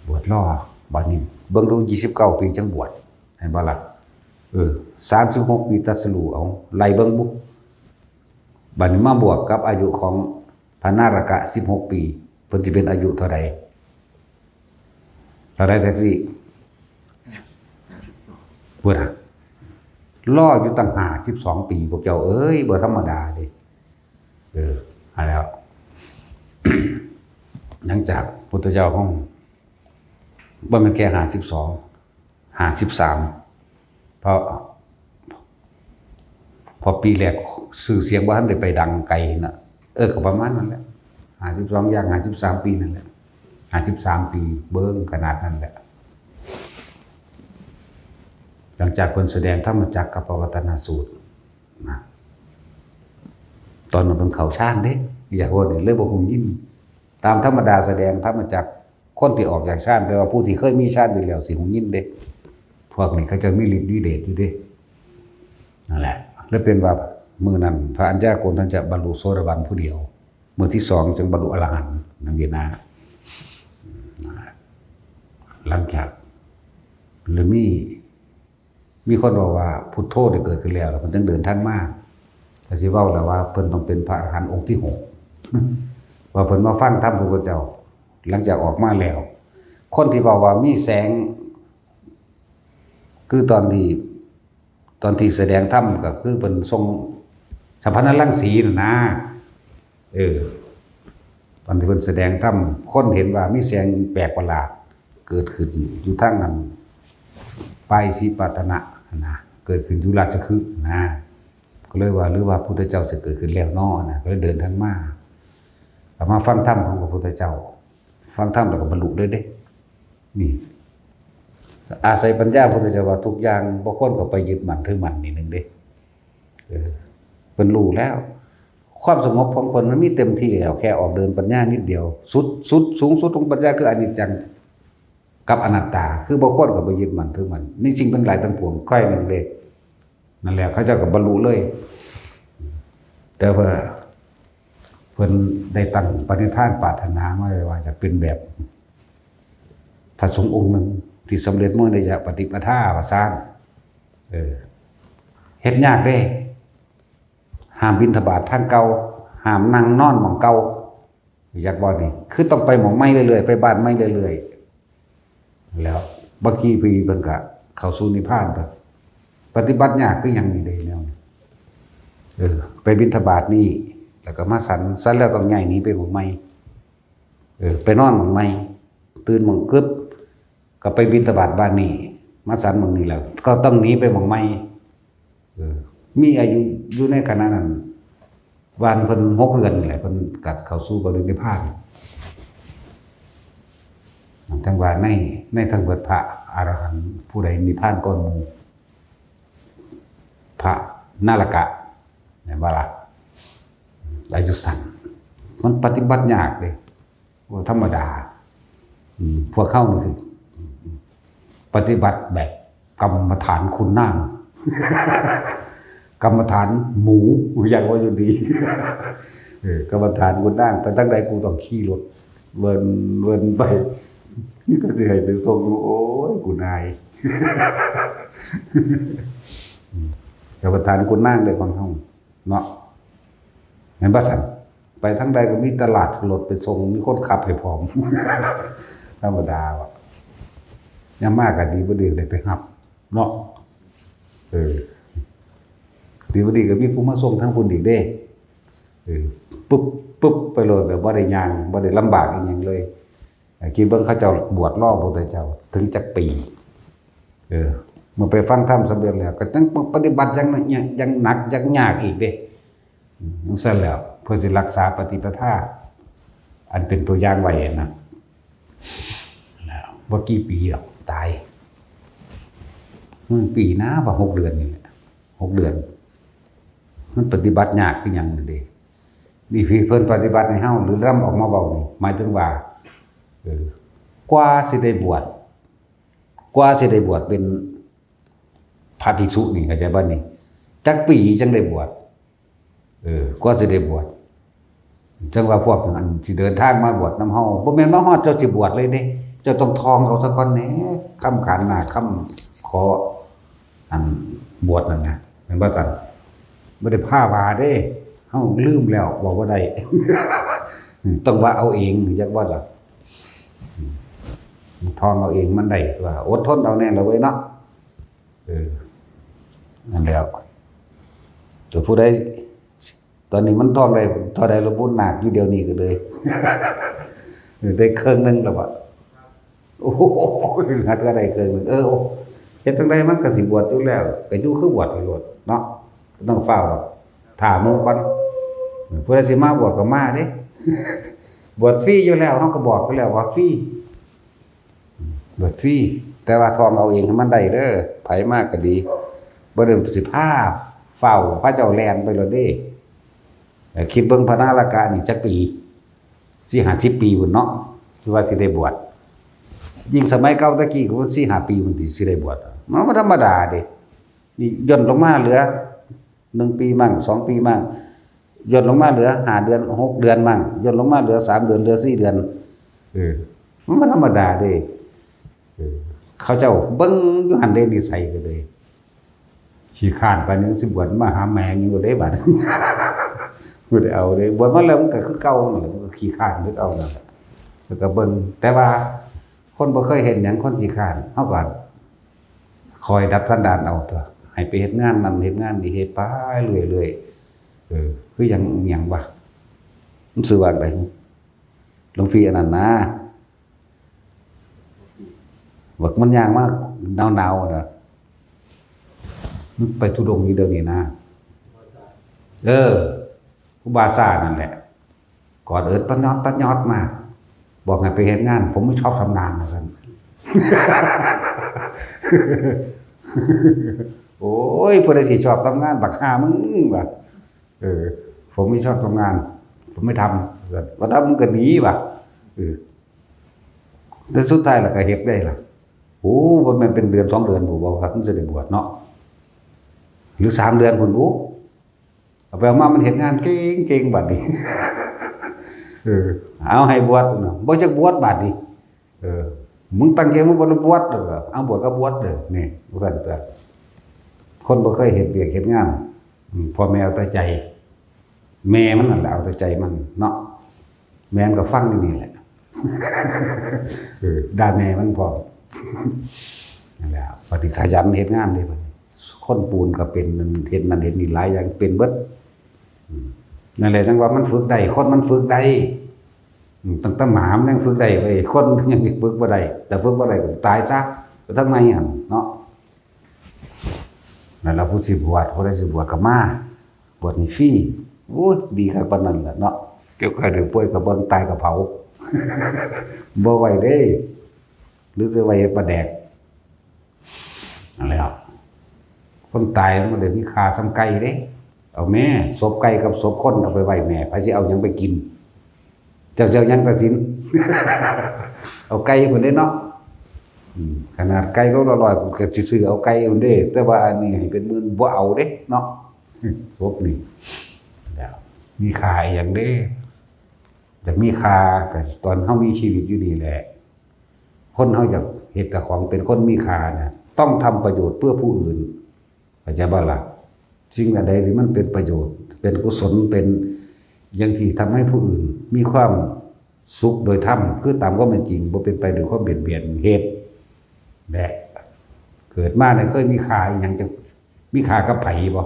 บวชรอ บาดนี้ เบิ่งดู ยี่สิบเก้าปีจั่งบวช เห็นบ่ล่ะ เออ สามสิบหกปีตรัสรู้ เอา ไล่เบิ่งบุ บาดนี้มาบวกกับอายุของพระนารกะ สิบหกปี เพิ่นสิเป็นอายุเท่าใด เท่าใดแท็กซี่ พุ้นน่ะ รออยู่ตั้งห้าสิบสองปี พวกเจ้าเอ้ย บ่ธรรมดาเด้ เออ เอาแล้ว หลังจากพุทธเจ้าของ บ่แม่นแค่ห้าสิบสอง ห้าสิบสาม เพราะ เพราะปีแรกชื่อเสียงบ่ทันได้ไปดังไกลน่ะ เออ ก็ประมาณนั้นแหละ ห้าสิบสอง ย่าง ห้าสิบสาม ปีนั่นแหละ ห้าสิบสาม ปี เบิ่งขนาดนั้นแหละ หลังจากเพิ่นแสดงธรรมจักรกัปปวัตตนสูตรนะ ตอนนั้นเพิ่นเข้าฌานเด้ อยากว่านี่เลยบ่ฮู้ยิน ตามธรรมดาแสดงธรรมจักร คนที่ออกจากฌาน แต่ว่าผู้ที่เคยมีฌานอยู่แล้วสิฮู้ยินเด้ พวกนี้เขาเจ้ามีฤทธิ์มีเดชอยู่เด้ นั่นแหละ แล้วเป็นว่ามื้อนั้นพระอัญญาโกณฑัญจะบรรลุโสดาบันผู้เดียว มื้อที่สองจึงบรรลุอรหันต์ นั่นเองนะ หลังจาก หรือมี มีคนบอกว่าพุทโธได้เกิดขึ้นแล้ว แล้วมันจึงเดินทางมา ก็สิเว้าแล้วว่าเพิ่นต้องเป็นพระอรหันต์องค์ที่หก ว่าเพิ่นมาฟังธรรมพระพุทธเจ้า หลังจากออกมาแล้ว คนที่เว้าว่ามีแสง คือตอนที่ ตอนที่แสดงธรรมก็คือเพิ่นส่งสัพพนรังสีน่ะนะ เออ ตอนที่เพิ่นแสดงธรรม คนเห็นว่ามีแสงแปลกประหลาด เกิดขึ้นอยู่ทางนั้น ปายสิปตนะนะ เกิดขึ้นอยู่ราชคฤห์นะ ก็เลยว่า หรือว่าพุทธเจ้าจะเกิดขึ้นแล้วน้อนะ ก็เลยเดินทางมา ก็มาฟังธรรมของพระพุทธเจ้า ฟังธรรมแล้วก็บรรลุเลยเด้ นี่ อาศัยปัญญาพุทธเจ้าว่าทุกอย่างบ่ควรเข้าไปยึดมั่นถือมั่นนี่หนึ่งเด้ เออ เพิ่นรู้แล้ว ความสงบของเพิ่นมันมีเต็มที่แล้ว แค่ออกเดินปัญญานิดเดียว สุด สุด สูงสุดของปัญญาคืออนิจจังกับอนัตตา คือบ่ควรเข้าไปยึดมั่นถือมั่นในสิ่งทั้งหลายทั้งปวง ข้อหนึ่งเด้ นั่นแหละ เขาเจ้าก็บรรลุเลย แต่ว่าเพิ่นได้ตั้งปณิธานปรารถนาไว้ว่าจะเป็นแบบพระสงฆ์องค์หนึ่งที่สำเร็จมรรคผลนิพพานว่าซั่น เออ เฮ็ดยากเด้ ห้ามบิณฑบาตทางเก่า ห้ามนั่งนอนหม่องเก่า อยากบอกนี่ คือต้องไปหม่องใหม่เรื่อยๆ ไปบ้านใหม่เรื่อยๆ แล้วบ่กี่ปีเพิ่นก็เข้าสู่นิพพานไป ปฏิบัติยากคือหยังนี่เด้แนวนี้ เออ ไปบิณฑบาตนี่ แล้วก็มาฉัน ฉันแล้วต้องย้ายหนีไปหม่องใหม่ เออ ไปนอนหม่องใหม่ ตื่นหม่องกึบ ก็ไปบิณฑบาตบ้านนี่ มาฉันหม่องนี้แล้ว ก็ต้องหนีไปหม่องใหม่ เออ มีอายุอยู่ในขณะนั้น วันเพิ่นหกเดือนนี่แหละ เพิ่นกัดเข้าสู่ปรินิพพาน ทั้งว่าใน ในทั้งเบิดพระอรหันต์ผู้ใดนิพพานก่อนหมู่ พระนรกะ แม่นบ่ล่ะ อายุสั้น มันปฏิบัติยากเด้ บ่ธรรมดา อืม พวกเฮานี่คือ ปฏิบัติแบบกรรมฐานขุนนาง กรรมฐานหมู อย่างว่าอยู่ดี เออ กรรมฐานขุนนาง ไปทางใดกูต้องขี่รถ เวิน เวินไป นี่ก็สิให้ไปส่ง โอ้ย กูนาย อืม กรรมฐานขุนนางเด้ของเฮา เนาะ แม่นบ่ซั่น ไปทางใดก็มีตลาดรถไปส่ง มีคนขับให้พร้อม ธรรมดาว่ะ ยามมาก็ดีบ่ดีได้ไปรับ เนาะ เออ ดีบ่ดีก็มีผู้มาส่งทางพุ้นอีกเด้ เออ ปึ๊บ ปึ๊บ ไปโลด แบบบ่ได้ย่าง บ่ได้ลำบากอีหยังเลย คิดเบิ่งเขาเจ้าบวชรอพระพุทธเจ้าถึงจักปี เออ เมื่อไปฟังธรรมสำเร็จแล้ว ก็ต้องปฏิบัติอย่างหนัก อย่าง อย่างหนัก อย่างยากอีกเด้ อืม จั่งซั่นแล้ว เพื่อสิรักษาปฏิปทา อันเป็นตัวอย่างไว้นะ แล้วบ่กี่ปีดอก ตาย มันปีนะ ว่าหกเดือนนี่แหละ หกเดือน มันปฏิบัติยากคือหยังนั่นเด้ นี่พี่เพิ่นปฏิบัติให้เฮา หรือลำออกมาเว้านี่ หมายถึงว่า เออ กว่าสิได้บวช กว่าสิได้บวชเป็นพระภิกษุนี่ เข้าใจบ่นี่ จักปีจั่งได้บวช เออ กว่าสิได้บวช จั่งว่าพวกอันสิเดินทางมาบวชนำเฮา บ่แม่นมาฮอดเจ้าสิบวชเลยเด้ เจ้าต้องท่องเอาซะก่อนแหน่ คำขานหน้า คำขอ อันบวชนั่นนะ แม่นบ่ซั่น บ่ได้พาว่าเด้ เฮาลืมแล้ว บอกบ่ได้ ต้องว่าเอาเอง จักว่าล่ะ ท่องเอาเองมันได้ตัว อดทนเอาแน่ละเว้ยเนาะ เออ นั่นแหล้ว ตัวผู้ใด ตอนนี้มันท่องได้เท่าใดละบุญนาคอยู่เดี๋ยวนี้ก็เลย เออ ได้เครื่องหนึ่งแล้วอะ โอ้โห หัดก็ได้เครื่องหนึ่ง เออ โอ้ เฮ็ดจั่งใดมันก็สิบวชอยู่แล้ว ก็อยู่คือบวชไปโลดเนาะ บ่ต้องฟ้าวดอก ถ้าหมู่ก่อน ผู้ใดสิมาบวชก็มาเด้ บวชฟรีอยู่แล้ว เฮาก็บอกไปแล้วว่าฟรี บวชฟรี แต่ว่าท่องเอาเองให้มันได้เด้อ ไผมาก็ดี บ่ได้สิพาฟ้าวพาเจ้าแล่นไปโลดเด้ เอ่อ คิดเบิ่งพระนารากะนี่จักปี สี่ห้าสิบปีพุ้นเนาะ ที่ว่าสิได้บวช ยิ่งสมัยเก่าตะกี้ก็สี่ห้าปีพุ้นที่สิได้บวช มันบ่ธรรมดาเด้ นี่ย่นลงมาเหลือหนึ่งปีมั่ง สองปีมั่ง ย่นลงมาเหลือห้าเดือน หกเดือนมั่ง ย่นลงมาเหลือสามเดือน เหลือสี่เดือน เออ มันบ่ธรรมดาเด้ เออ เขาเจ้าเบิ่งอยู่หั่นเด้ นิสัยก็เลย ขี้คร้านปานนี้สิบวชมาหาแม่งอยู่เด้บัด บ่ได้เอาเด้ บวชมาแล้วมันก็คือเก่านั่นแหละ มันก็ขี้คร้านคือเก่านั่นแหละ แล้วก็เบิ่ง แต่ว่าคนบ่เคยเฮ็ดหยัง คนขี้คร้าน เฮาก็คอยดัดสันดานเอาตั๊ว ให้ไปเฮ็ดงานนั่นเฮ็ดงานนี่ เฮ็ดไปเรื่อยๆ เออ คือหยัง หยังวะ มันชื่อว่าจั่งใด หลวงพี่อันนั้นนะ บักมันย่างมาหนาวๆ น่ะ มันไปธุดงค์อยู่เดี๋ยวนี้นะ เออ ครูบาซ่านั่นแหละ กอดเอิ้นตะยอดตะยอดมา บอกให้ไปเฮ็ดงาน ผมไม่ชอบทำงาน ว่าซั่น โอ้ย ผู้ใดสิชอบทำงาน บักห่ามึง ว่า เออ ผมไม่ชอบทำงาน ผมไม่ทำ ว่าทำมึงก็หนี ว่า เออ แต่สุดท้ายแล้วก็เฮ็ดได้ล่ะ โอ้ บ่แม่นเป็นเดือนสองเดือนพุ้นบ่ครับ มันสิได้บวชเนาะ หรือสามเดือนพุ้นบุ เอาไปเอามามันเฮ็ดงานเก่งๆ บัดนี้ เออ เอาให้บวชเนาะ บ่จักบวชบัดนี้ เออ มึงตั้งใจมึงบ่ได้บวชเด้อ เอาบวชก็บวชเด้อ นี่ จั่งซั้นตั๊ว คนบ่เคยเฮ็ดเวียกเฮ็ดงาน อืม พ่อแม่เอาแต่ใจ แม่มันนั่นแหละเอาแต่ใจมันเนาะ แม่มันก็ฟังอยู่นี่แหละ เออ ด่าแม่มันพร้อม นั่นแหละ บัดนี้ขยันเฮ็ดงานเด้บัดนี้ คนปูนก็เป็น เฮ็ดนั่นเฮ็ดนี่หลายอย่างเป็นเบิด อืม นั่นแหละจั่งว่ามันฝึกได้ คนมันฝึกได้ อืม ตั้งแต่หมามันยังฝึกได้เว้ย คนมันยังสิฝึกบ่ได้ แต่ฝึกบ่ได้ก็ตายซะ ก็ทำไมหั่นเนาะ นั่นล่ะ ผู้สิบวช ผู้ใดสิบวชก็มา บวชนี่ฟรี โอ้ย ดีคักปานนั้นล่ะเนาะ เกี่ยวกับเรื่องป่วยก็เบิ่ง ตายก็เผา บ่ไว้เด้ หรือสิไว้เฮ็ดปลาแดก นั่นแหละ คนตายมันบ่ได้มีค่าส่ำไก่เด้ เอาแม่ ศพไก่กับศพคนเอาไปไว้แม่ ไผสิเอาหยังไปกิน เจ้า เจ้ายังตัดสิน เอาไก่พุ้นเด้เนาะ อืม ขนาดไก่โลละร้อย กูก็สิซื้อเอาไก่พุ้นเด้ แต่ว่าอันนี้ให้เป็นหมื่นบ่เอาเด้เนาะ ศพนี่ แล้ว มีค่าอีหยังเด้ อยากมีค่าก็ตอนเฮามีชีวิตอยู่นี่แหละ คนเฮาอยากเฮ็ดเจ้าของเป็นคนมีค่านะ ต้องทำประโยชน์เพื่อผู้อื่น เข้าใจบ่ล่ะ สิ่งอันใดที่มันเป็นประโยชน์ เป็นกุศล เป็นอย่างที่ทำให้ผู้อื่นมีความสุขโดยธรรม คือตามความเป็นจริง บ่เป็นไปโดยความเบียดเบียน เฮ็ดแหละ เกิดมาเนี่ยเคยมีค่าอีหยัง จะมีค่ากับไผบ่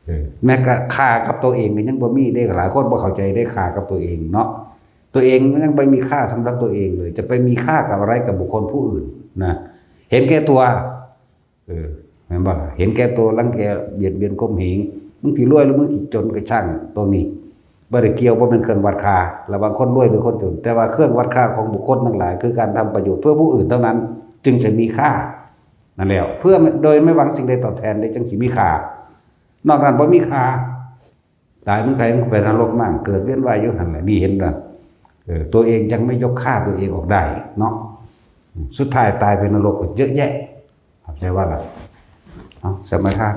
เออ แม้กระทั่งค่ากับตัวเองก็ยังบ่มีเด้ หลายคนบ่เข้าใจเด้ ค่ากับตัวเองเนาะ ตัวเองมันยังบ่มีค่าสำหรับตัวเองเลย จะไปมีค่ากับอะไรกับบุคคลผู้อื่นนะ เห็นแก่ตัว เออ แม่นบ่ล่ะ เห็นแก่ตัว รังแก เบียดเบียนข่มเหง มึงสิรวยหรือมึงสิจนก็ช่าง ตรงนี้บ่ได้เกี่ยว บ่แม่นเครื่องวัดค่าระหว่างคนรวยหรือคนจน แต่ว่าเครื่องวัดค่าของบุคคลทั้งหลาย คือการทำประโยชน์เพื่อผู้อื่นเท่านั้น จึงจะมีค่า นั่นแหละ เพื่อโดยไม่หวังสิ่งใดตอบแทนได้ จึงสิมีค่า นอกนั้นบ่มีค่า ตายมันไกลมันก็ไปนรกมั่ง เกิดเวียนว่ายอยู่หั่นแหละ นี่เห็นบ่ เออ ตัวเองยังไม่ยกค่าตัวเองออกได้เนาะ สุดท้ายตายไปนรกก็เยอะแยะ เข้าใจบ่ล่ะ เอา สมาทาน